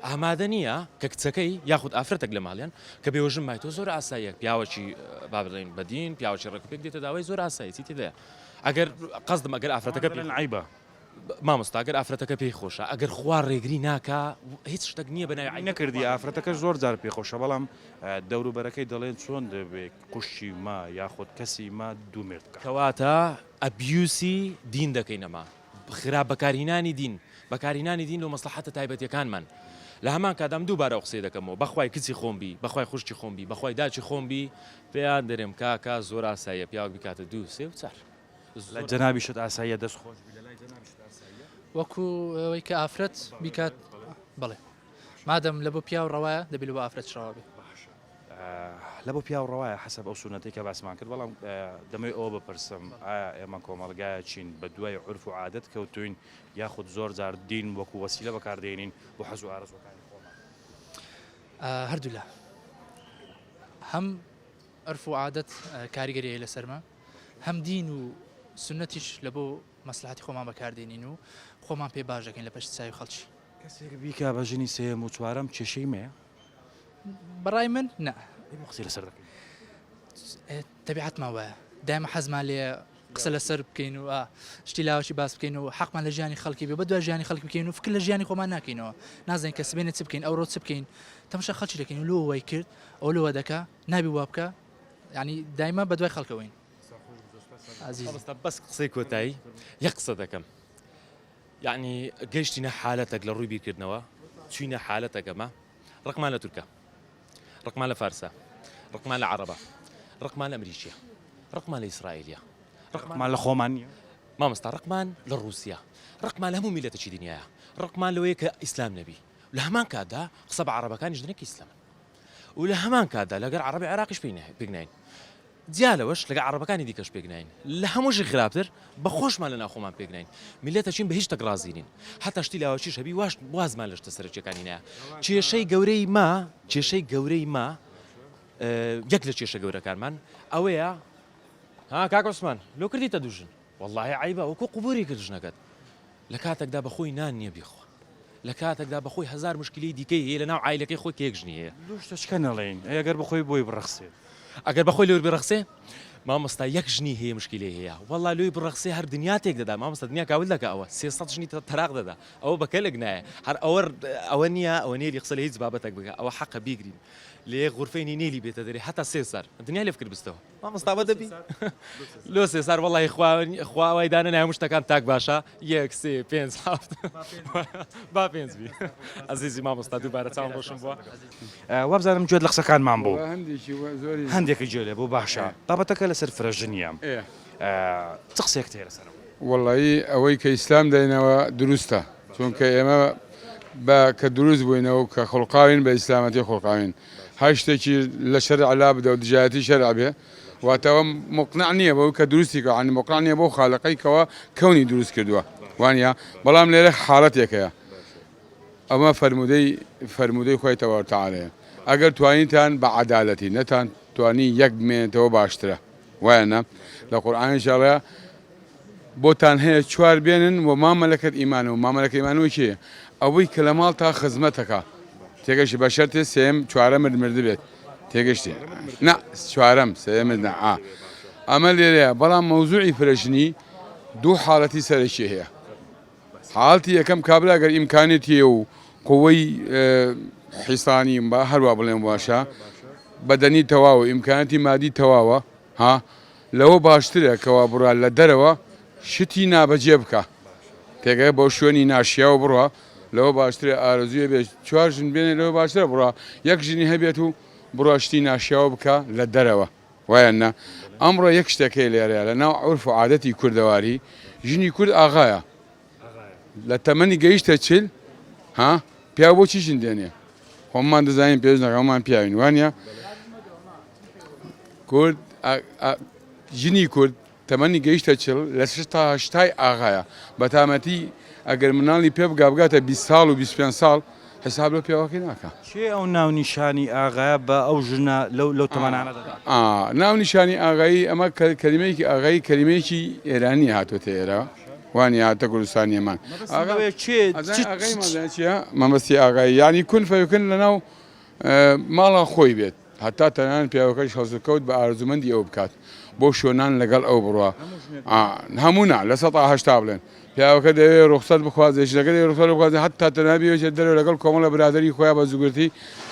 ئامادە نییە کە کچەکەی یاخود ئافرەتێک لە ماڵیان کە بێوەژن مایتەوە زۆر ئاساییە پیاوەکی با بڵێین بەدین پیاوەکی ڕێک و پێک دێتە داوای زۆر ئاسایی چی تێدایە ئەگەر قەزدم ئەگەر ئافرەتەکە پێ عیبە. مامۆستا گەر ئافرەتەکە پێی خۆشە ئەگەر خوا ڕێگری ناکا هیچ شتەک نییە بە ناوی عەیب. نەکردی ئافرەتەکە زۆر جار پێی خۆشە بەڵام دەوروبەرەکەی دەڵێن چۆن دەبێ قوشکی مە یاخود کەسی مە دوو مێرد بکا. کەواتە ئەبیوسی دین دەکەین ئەمە خراپ بەکارهینانی دین بەکارهینانی دین لۆ مەسڵەحەتە تایبەتیەکانمان لە هەمان کاتا من دووبارە ئەو قسەیە دەکەمەوە بەخوای کچی خۆم بی بەخوای خوشکی خۆم بی بەخوای داکی خۆم بی پێیان دەرێم کاکە زۆر ئاساییە پیاوەک بیکاتە دوو سێ و چار. لای جەنابیشت ئاساییە دەست خۆش بی لەلای جەنابیشت ئاساییە؟ وەکو ئەوەی کە ئافرەت بیکات بەڵێ مادەم لە بۆ پیاو ڕەوایە دەبی لە بۆ ئافرەتش ڕەوا بێ. باشە لە بۆ پیاو ڕەوایە حەسەب ئەو سوننەتەی کە باسمان کرد بەڵام دەمەوێت ئەوە بپرسم ئایا ئێمە کۆمەڵگایەکین بە دوای عورف و عادەت کەوتوین یاخود زۆر جار دین وەکو وەسیلە بەکاردێنین بۆ حەز و ئارەزوەکانی خۆمان؟ هەردوولا هەم عورف و عادەت کاریگەری هەیە لەسەرمان هەم دین و سوننەتیش لە بۆ مەسلحەتی خۆمان بەکاردێنین و خۆمان پێ باش دەکەین لە پشت چاوی خەڵکی. کەسێک بیکا بە ژنی سێیەم و چوارەم کێشەی مەیە؟ بەڕای من نا. ئەی بۆ قسەی لەسەر دەکەی؟ تەبیعەتمان وایە دایمە حەزمان لێیە قسە لەسەر بکەین و شتی لاوەکی باس بکەین و حەقمان لە ژیانی خەڵکی بێ بەدوای ژیانی خەڵک بکەین و فکر لە ژیانی خۆمان ناکەینەوە نازانین کە سبەینێ چ بکەین ئەوڕۆ چ بکەین تەماشا خەڵکی دەکەین و لۆ وای کرد ئەو لۆ وا دەکا نابی وا بکا یانی دایمە بەدوای خەڵکەوەین ئازیز. مامۆستا بەس قسەی کۆتایی یەک قسە دەکەم یەعنی گەیشتینە حالەتەک لە ڕووی بیرکردنەوە چوینە حالەتەک ئەمە ڕقمان لە تورکە ڕقمان لە فارسە ڕقمان لە عەڕەبە ڕقمان لە ئەمریکیە ڕقمان لە ئیسرائیلیە ڕقمان لە خۆمان نییە مامۆستا ڕقمان لە ڕووسیا ڕقمان لە هەموو میلەتەکی دنیایە ڕقمان لەوەیە کە ئیسلام نەبی لە هەمان کاتدا قسە بە عەڕەبەکانیش دەنێ کە ئیسلامن و لە هەمان کاتدا لەگەر عەڕەبی عێراقیش پێک ناین جیا لەوەش لەگەر عەڕەبەکانی دیکەش پێک ناین لە هەمووشی خراپتر بە خۆشمان لە ناوخۆمان پێک ناین میللەتەکین بە هیچ شتەک ڕازی نین حەتا شتی لاوەکیش هەبی واش وازمان لە شتە سەرەکیەکانی نایە کێشەی گەورەی ما کێشەی گەورەی ما یەک لە کێشە گەورەکانمان ئەوەیە ها کاک عوسمان لۆ کردیتە دوو ژن وەڵاهی عەیبە وەکو قبوری کرد ژنەکەت لە کاتەکدا بەخۆی نان نییە بیخوا لە کاتەکدا بەخۆی هەزار مشکلەی دیکەی هەیە لەناو عایلەکەی خۆی کە یەک ژنی هەیە. لۆ شتەچکە نەڵێین ئەی ئەگەر بەخۆی بۆی بڕەخسێت. ئەگەر بەخۆی لۆی بڕەخسێ مامۆستا یەک ژنی هەیە مشکیلەی هەیە وەڵا لۆی بڕەخسێ هەر دنیا تێک دەدا مامۆستا دنیا کاول دەکا ئەوە 300 ژنی تەراق دەدا ئەوە بە کەلک نایە هەر ئەوە ئەوە نییە ئەوە نێلی قسە لە هیچ بابەتێک بکە ئەوە حەقە بیگرین لە یەک غورفەی نی نێلی بێتە دەرێ هەتا سێ سار دنیای لێ فکر بستەوە. مامۆستا بە دەبی لۆ سێسار وەڵی خوا خوا وای دانە هەموو شتەکان تاک باشە یەک سێ پێنج حەفت با پێنج بی ئەزیزی مامۆستا دووبارە چاوم ڕۆشن بووە وابزانم گوێت لە قسەکانمان بوو هەندێکی زۆری هەندێکی گوێ لێ بوو باشە بابەتەکە لەسەر فرەژنیە چ قسەیەکت هەیە لەسەرەوە؟ وەڵایی ئەوەی کە ئیسلام دایناوە دروستە چونکە ئێمە بە کە دروست بووینەوە کە خوڵقاوین بە ئیسلامەتی خوڵقاوین هەر شتێکی لە شەرع لا بدە و دژایەتی شەرع بێ واتە ئەوە مقنع نییە بەوەی کە دروستی کردوە یانی مقنع نییە بەو خالقەی کەوا کەونی دروست کردووە وانە بەڵام لێرە حاڵەتێک هەیە ئەمە فەرموودەی فەرموودەی خوای تەبارک وتەعالایە ئەگەر توانیتان بە عەدالەتی نەتان توانی یەک بمێنێتەوە باشترە وایە نا لە قورئانیش ئەڵێ بۆتان هەیە چوار بێنن و ما مەلەکەت ئیمانەوە ما مەلەکە ئیمانەوە کێیە ئەوەی کە لە ماڵتا خزمەتەکە تێگەشتی بە شەرتێ سێم چوارەمت مردبێت تێگەشتی نا چوارەم سێمت نا ئا ئەمە لێرەیە بەڵام مەوزوعی فرەژنی دوو حاڵەتی سەرەکی هەیە حاڵەتی یەکەم کابرا گەر ئیمکانیەتی هەیە و قوەی حیسانی با هەروا بڵێم باشە بەدەنی تەواو ئیمکانەتی مادی تەواوە ها لەوە باشترە کەوا بڕا لە دەرەوە شتی نابەجێ بکا تێگەی بۆ شوێنی ناشیاو بڕوا لەوە باشترە ئارەزوویە بێ چوار ژن بێنێ لەوە باشترە بڕا یەک ژنی هەبێت و بڕا شتی ناشیاو بکا لە دەرەوە وایە نا ئەمڕۆ یەک شتێک هەیە لێرەیە لە ناو عورف و عادەتی کوردەواری ژنی کورد ئاغایە لە تەمەنی گەیشتە چل ها پیاو بۆچی ژن دێنێ خۆمان دەزانین پێش نەکەمان پیاوین وانە کورد ژنی کورد تەمەنی گەیشتە چل لە شەش تا هەشتای ئاغایە بەتامەتی ئەگەر مناڵی پێ بگا بگاتە 20 ساڵ و 25 ساڵ حساب لە پیاوەکەی ناکا. کێ ئەو ناونیشانی ئاغایە بە ئەو ژنە لەو لەو تەمەنانە دەدا؟ ئا ناونیشانی ئاغایی ئەمە کەلیمەیەکی ئاغایی کەلیمەیەکی ئێرانیە هاتۆتە ئێرە وانیە هاتە کوردستانی ئێمان مەبەستم ئاغا لەوەیە کێ چ ئەزانی ئاغایی مان زانی چیە مەبەستی ئاغایی یانی کون فەیکون لەناو ماڵا خۆی بێت. هەتا تەنانەت پیاوەکەش هەڵسوکەوت بە ئارەزوومەندی ئەو بکات بۆ شۆنان لەگەڵ ئەو بڕوا هەموو نا 80% بڵێن پیاوەکە دەیەوێ ڕوخسەت بخوازێ ژنەکە دەیەوێ ڕوخسەت بخوازێ هەتا تەنها بیەوێ دەرەوە لەگەڵ کۆمەڵە برادەری خۆیان بە زوگرتی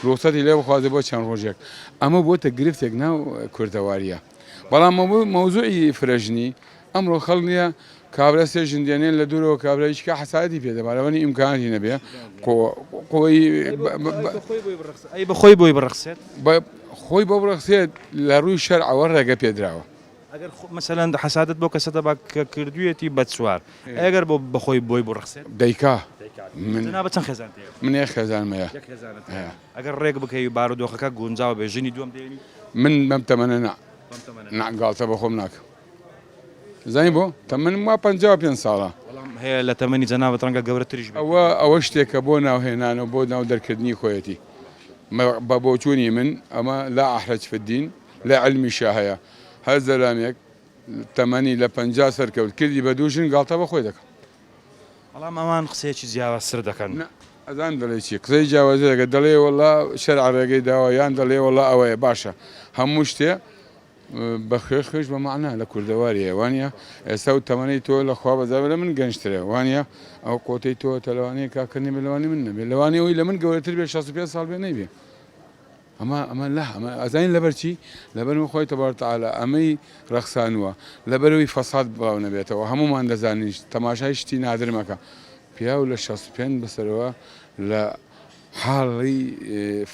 ڕوخسەتی لێ بخوازێ بۆ چەند ڕۆژێک ئەمە بۆتە گرفتێک ناو کوردەواریە بەڵام مەوزوعی فرەژنی ئەمڕۆ خەڵک نییە کابرا سێ ژن دێنێ لە دوورەوە کابرا هیچ کە حەسادی پێ دەبا لەوەنی ئیمکاناتی نەبێ قۆی ئەی بە خۆی بۆی بڕەخسێت خۆی بۆ بڕەخسێت لە ڕووی شەرعەوە ڕێگە پێدراوە. ئەگەر مەسەلەن حەسادت بۆ کەسە دەبا کە کردوویەتی بە چوار ئەگەر بۆ بەخۆی بۆی بڕەخسێت دەیکا من جەنابت چەند خێزانت هەیە؟ من یەک خێزانم هەیە. یەک خێزانت هەیە. ئەگەر ڕێک بکەوی بارودۆخەکە گونجاو بێ ژنی دووەم دێنی؟ من بەم تەمەنە نا. بەم تەمەنە نا گاڵتە بە خۆم ناکەم. زانی بۆ؟ تەمەنم وا 55 ساڵە. بەڵام هەیە لە تەمەنی جەنابت ڕەنگە گەورەتریش بێت. ئەوە ئەوە شتێکە بۆ ناوهێنان و بۆ ناو دەرکردنی خۆیەتی. بە بۆچوونی من ئەمە لا احرج فی الدین لە عیلمیشا هەیە هەر زەلامێک تەمەنی لە 50 سەرکەوت کردی بە دوو ژن گاڵتە بە خۆی دەکا. بەڵام ئەوان قسەیەکی جیاوازتر دەکەن. نا ئەزانم دەڵێی چی قسەی جیاوازتر دەکەن دەڵێ وەڵا شەرع ڕێگەی داوە یان دەڵێ وەڵا ئەوەیە باشە هەموو شتێ بە خوێ خوێش بە مەعنا لە کوردەواری هەیە وانە ئێستا و تەمەنی تۆ لە خوا بەزابێ لە من گەنجترە وانە ئەو قۆتەی تۆ تەلوانەیە کاکە نەبێ لەوانی من نەبێ لەوانەیە ئەوی لە من گەورەتر بێ 65 ساڵ بێ نەیبێ ئەمە ئەمە لە ئەمە ئەزانین لەبەر چی لەبەر من خۆی تەبارک تەعالا ئەمەی ڕەخسانووە لەبەرەوەی فەساد بڵاو نەبێتەوە هەمومان دەزانین تەماشای شتی نادر مەکە پیاو لە 65 بەسەرەوە لە حاڵی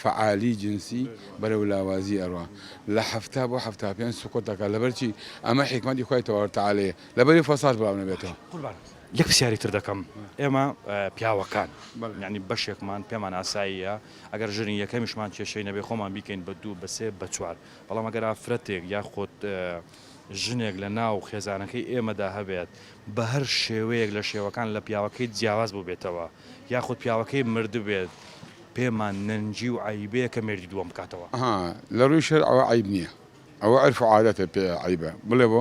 فەعالی جنسی بەرەو لاوازی ئەڕوا لە 70 بۆ 75 سقوط دەکات لەبەر چی ئەمە حیکمەتی خوای تەبارک تەعالەیە لەبەری فەساد بڵاو نەبێتەوە. قوربان یەک پرسیاری تر دەکەم ئێمە پیاوەکان یانی بەشێکمان پێمان ئاساییە ئەگەر ژنی یەکەمیشمان کێشەی نەبێ خۆمان بیکەین بە دوو بە سێ بە چوار بەڵام ئەگەر ئافرەتێک یاخود ژنێک لە ناو خێزانەکەی ئێمەدا هەبێت بە هەر شێوەیەک لە شێوەکان لە پیاوەکەی جیاواز بووبێتەوە یاخود پیاوەکەی مردبێت پێمان نەنگی و عەیبەیە کە مێردی دووەم بکاتەوە. ها لە ڕووی شەرعەوە عەیب نییە ئەوە عورف و عادەتە پێ عەیبە بڵێ بۆ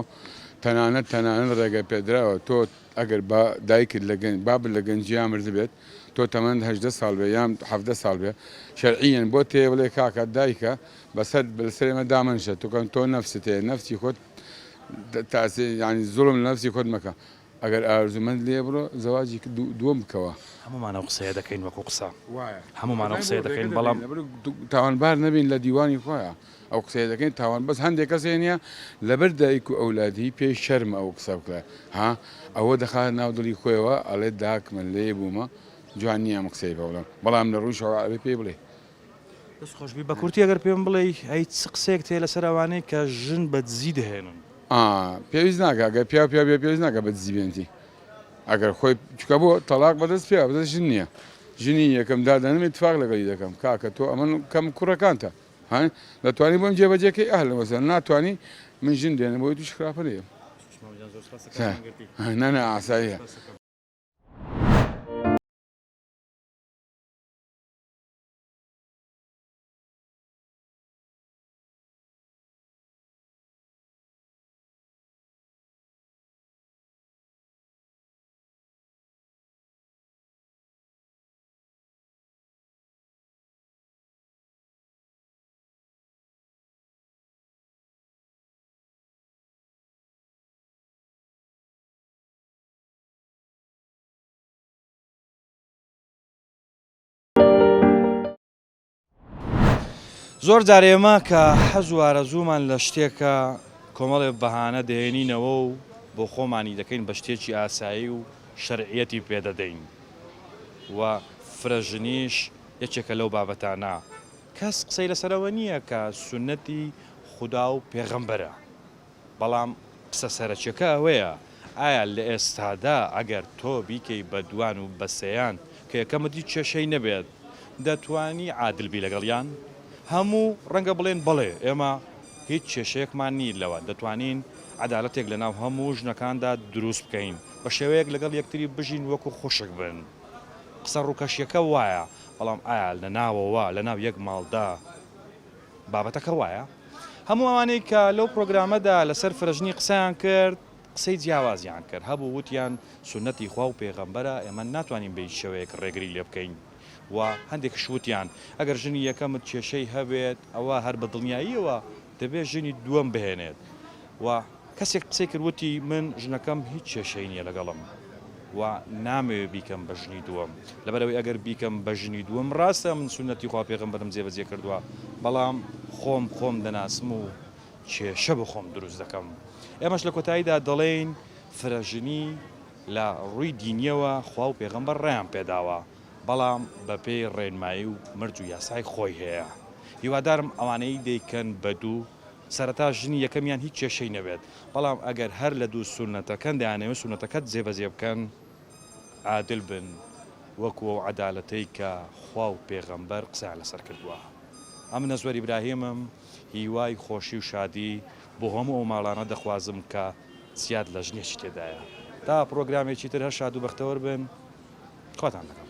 تەنانەت تەنانەت ڕێگە پێدراوە تۆ ئەگەر با دایکت لە گەنج بابت لە گەنجیا مردبێت تۆ تەمەنت 18 ساڵ بێ یان 17 ساڵ بێ شەرعیەن بۆت هەیە بڵێ کاکە دایکە بەسەر لەسەر ئێمە دامەنشە تۆ کەم تۆ نەفست هەیە نەفسی خۆت تاسی یانی زوڵم لە نەفسی خۆت مەکە ئەگەر ئارزومەند لێ بڕۆ زەواجی دووەم بکەوە. هەموومان ئەو قسەیە دەکەین وەکو قسە وایە هەموومان ئەو قسەیە دەکەین بەڵام. تاوانبار نەبین لە دیوانی خوایە ئەو قسەیە دەکەین تاوان بەس هەندێک کەس هەیە نیە لەبەر دایک و ئەولادی پێی شەرمە ئەو قسە بکە ها ئەوە دەخاتە ناو دڵی خۆیەوە ئەڵێ داکمە لێ بوومە جوان نییە ئەم قسەی پێ بڵێم بەڵام لە ڕوویشەوە ئەبێ پێی بڵێ. دەست خۆش بی بەکورتی ئەگەر پێم بڵێی ئەی چ قسەیەکت هەیە لەسەر ئەوانەی کە ژن بە دزی دەهێنن؟ ئا پێویست ناکا گەر پیاو پیاو بێ پێویست ناکا بە دزی بێنتی ئەگەر خۆی چکە بۆ تەلاق بەدەست پیاو بەدەست ژن نییە ژنی یەکەم دادەنم اتفاق لەگەڵی دەکەم کاکە تۆ ئەمن کەم کوڕەکانتە ها دەتوانی بۆم جێبەجێکەی ئەهلەن وەسهلەن ناتوانی من ژن دێنم بۆی توش خراپە نییە نا نا ئاساییە. زۆر جار ئێمە کە حەز و ئارەزوومان لە شتێکە کۆمەڵێ بەهانە دەهێنینەوە و بۆ خۆمانی دەکەین بە شتێکی ئاسایی و شەرعیەتی پێدەدەین و فرەژنیش یەکێکە لەو بابەتانە کەس قسەی لەسەرەوە نییە کە سوننەتی خودا و پێغەمبەرە بەڵام قسە سەرەکیەکە ئەوەیە ئایا لە ئێستادا ئەگەر تۆ بیکەی بە دوان و بە سێیان کە یەکەمت هیچ کێشەی نەبێت دەتوانی عادل بی لەگەڵیان؟ هەموو ڕەنگە بڵێن بەڵێ ئێمە هیچ کێشەیەکمان نی لەوە دەتوانین عەدالەتێک لەناو هەموو ژنەکاندا دروست بکەین بە شێوەیەک لەگەڵ یەکتری بژین وەکو خوشک بن قسە ڕووکەشیەکە وایە بەڵام ئایا لە ناوەوە لەناو یەک ماڵدا بابەتەکە وایە؟ هەموو ئەوانەی کە لەو پرۆگرامەدا لەسەر فرەژنی قسەیان کرد قسەی جیاوازیان کرد هەبوو وتیان سوننەتی خوا و پێغەمبەرە ئێمە ناتوانین بە هیچ شێوەیەک ڕێگری لێ بکەین. و هەندێکش وتیان ئەگەر ژنی یەکەمت کێشەی هەبێت ئەوە هەر بە دڵنیاییەوە دەبێت ژنی دووەم بهێنێت و کەسێک قسەی کرد وتی من ژنەکەم هیچ کێشەی نییە لەگەڵم و نامەوێ بیکەم بە ژنی دووەم لەبەرئەوەی ئەگەر بیکەم بە ژنی دووەم ڕاستە من سوننەتی خوا پێغەمبەرم جێبەجێ کردووە بەڵام خۆم خۆم دەناسم و کێشە بۆ خۆم دروست دەکەم ئێمەش لە کۆتاییدا دەڵێین فرەژنی لە ڕووی دینیەوە خوا و پێغەمبەر ڕێیان پێداوە بەڵام بەپێی ڕێنمایی و مەرج و یاسای خۆی هەیە هیوادارم ئەوانەی دەیکەن بە دوو سەرەتا ژنی یەکەمیان هیچ کێشەی نەبێت بەڵام ئەگەر هەر لە دوو سوننەتەکەن دەیانەوێت سوننەتەکەت جێبەجێ بکەن عادل بن وەکو ئەو عەدالەتەی کە خوا و پێغەمبەر قسەیان لەسەر کردووە. ئەمن ئەزوەر ئیبراهیمم هیوای خۆشی و شادی بۆ هەموو ئەو ماڵانە دەخوازم کە زیاد لە ژنێکی تێدایە. تا پڕۆگرامێکی تر هەر شاد و بەختەوەر بن. خواتان لەگەڵ.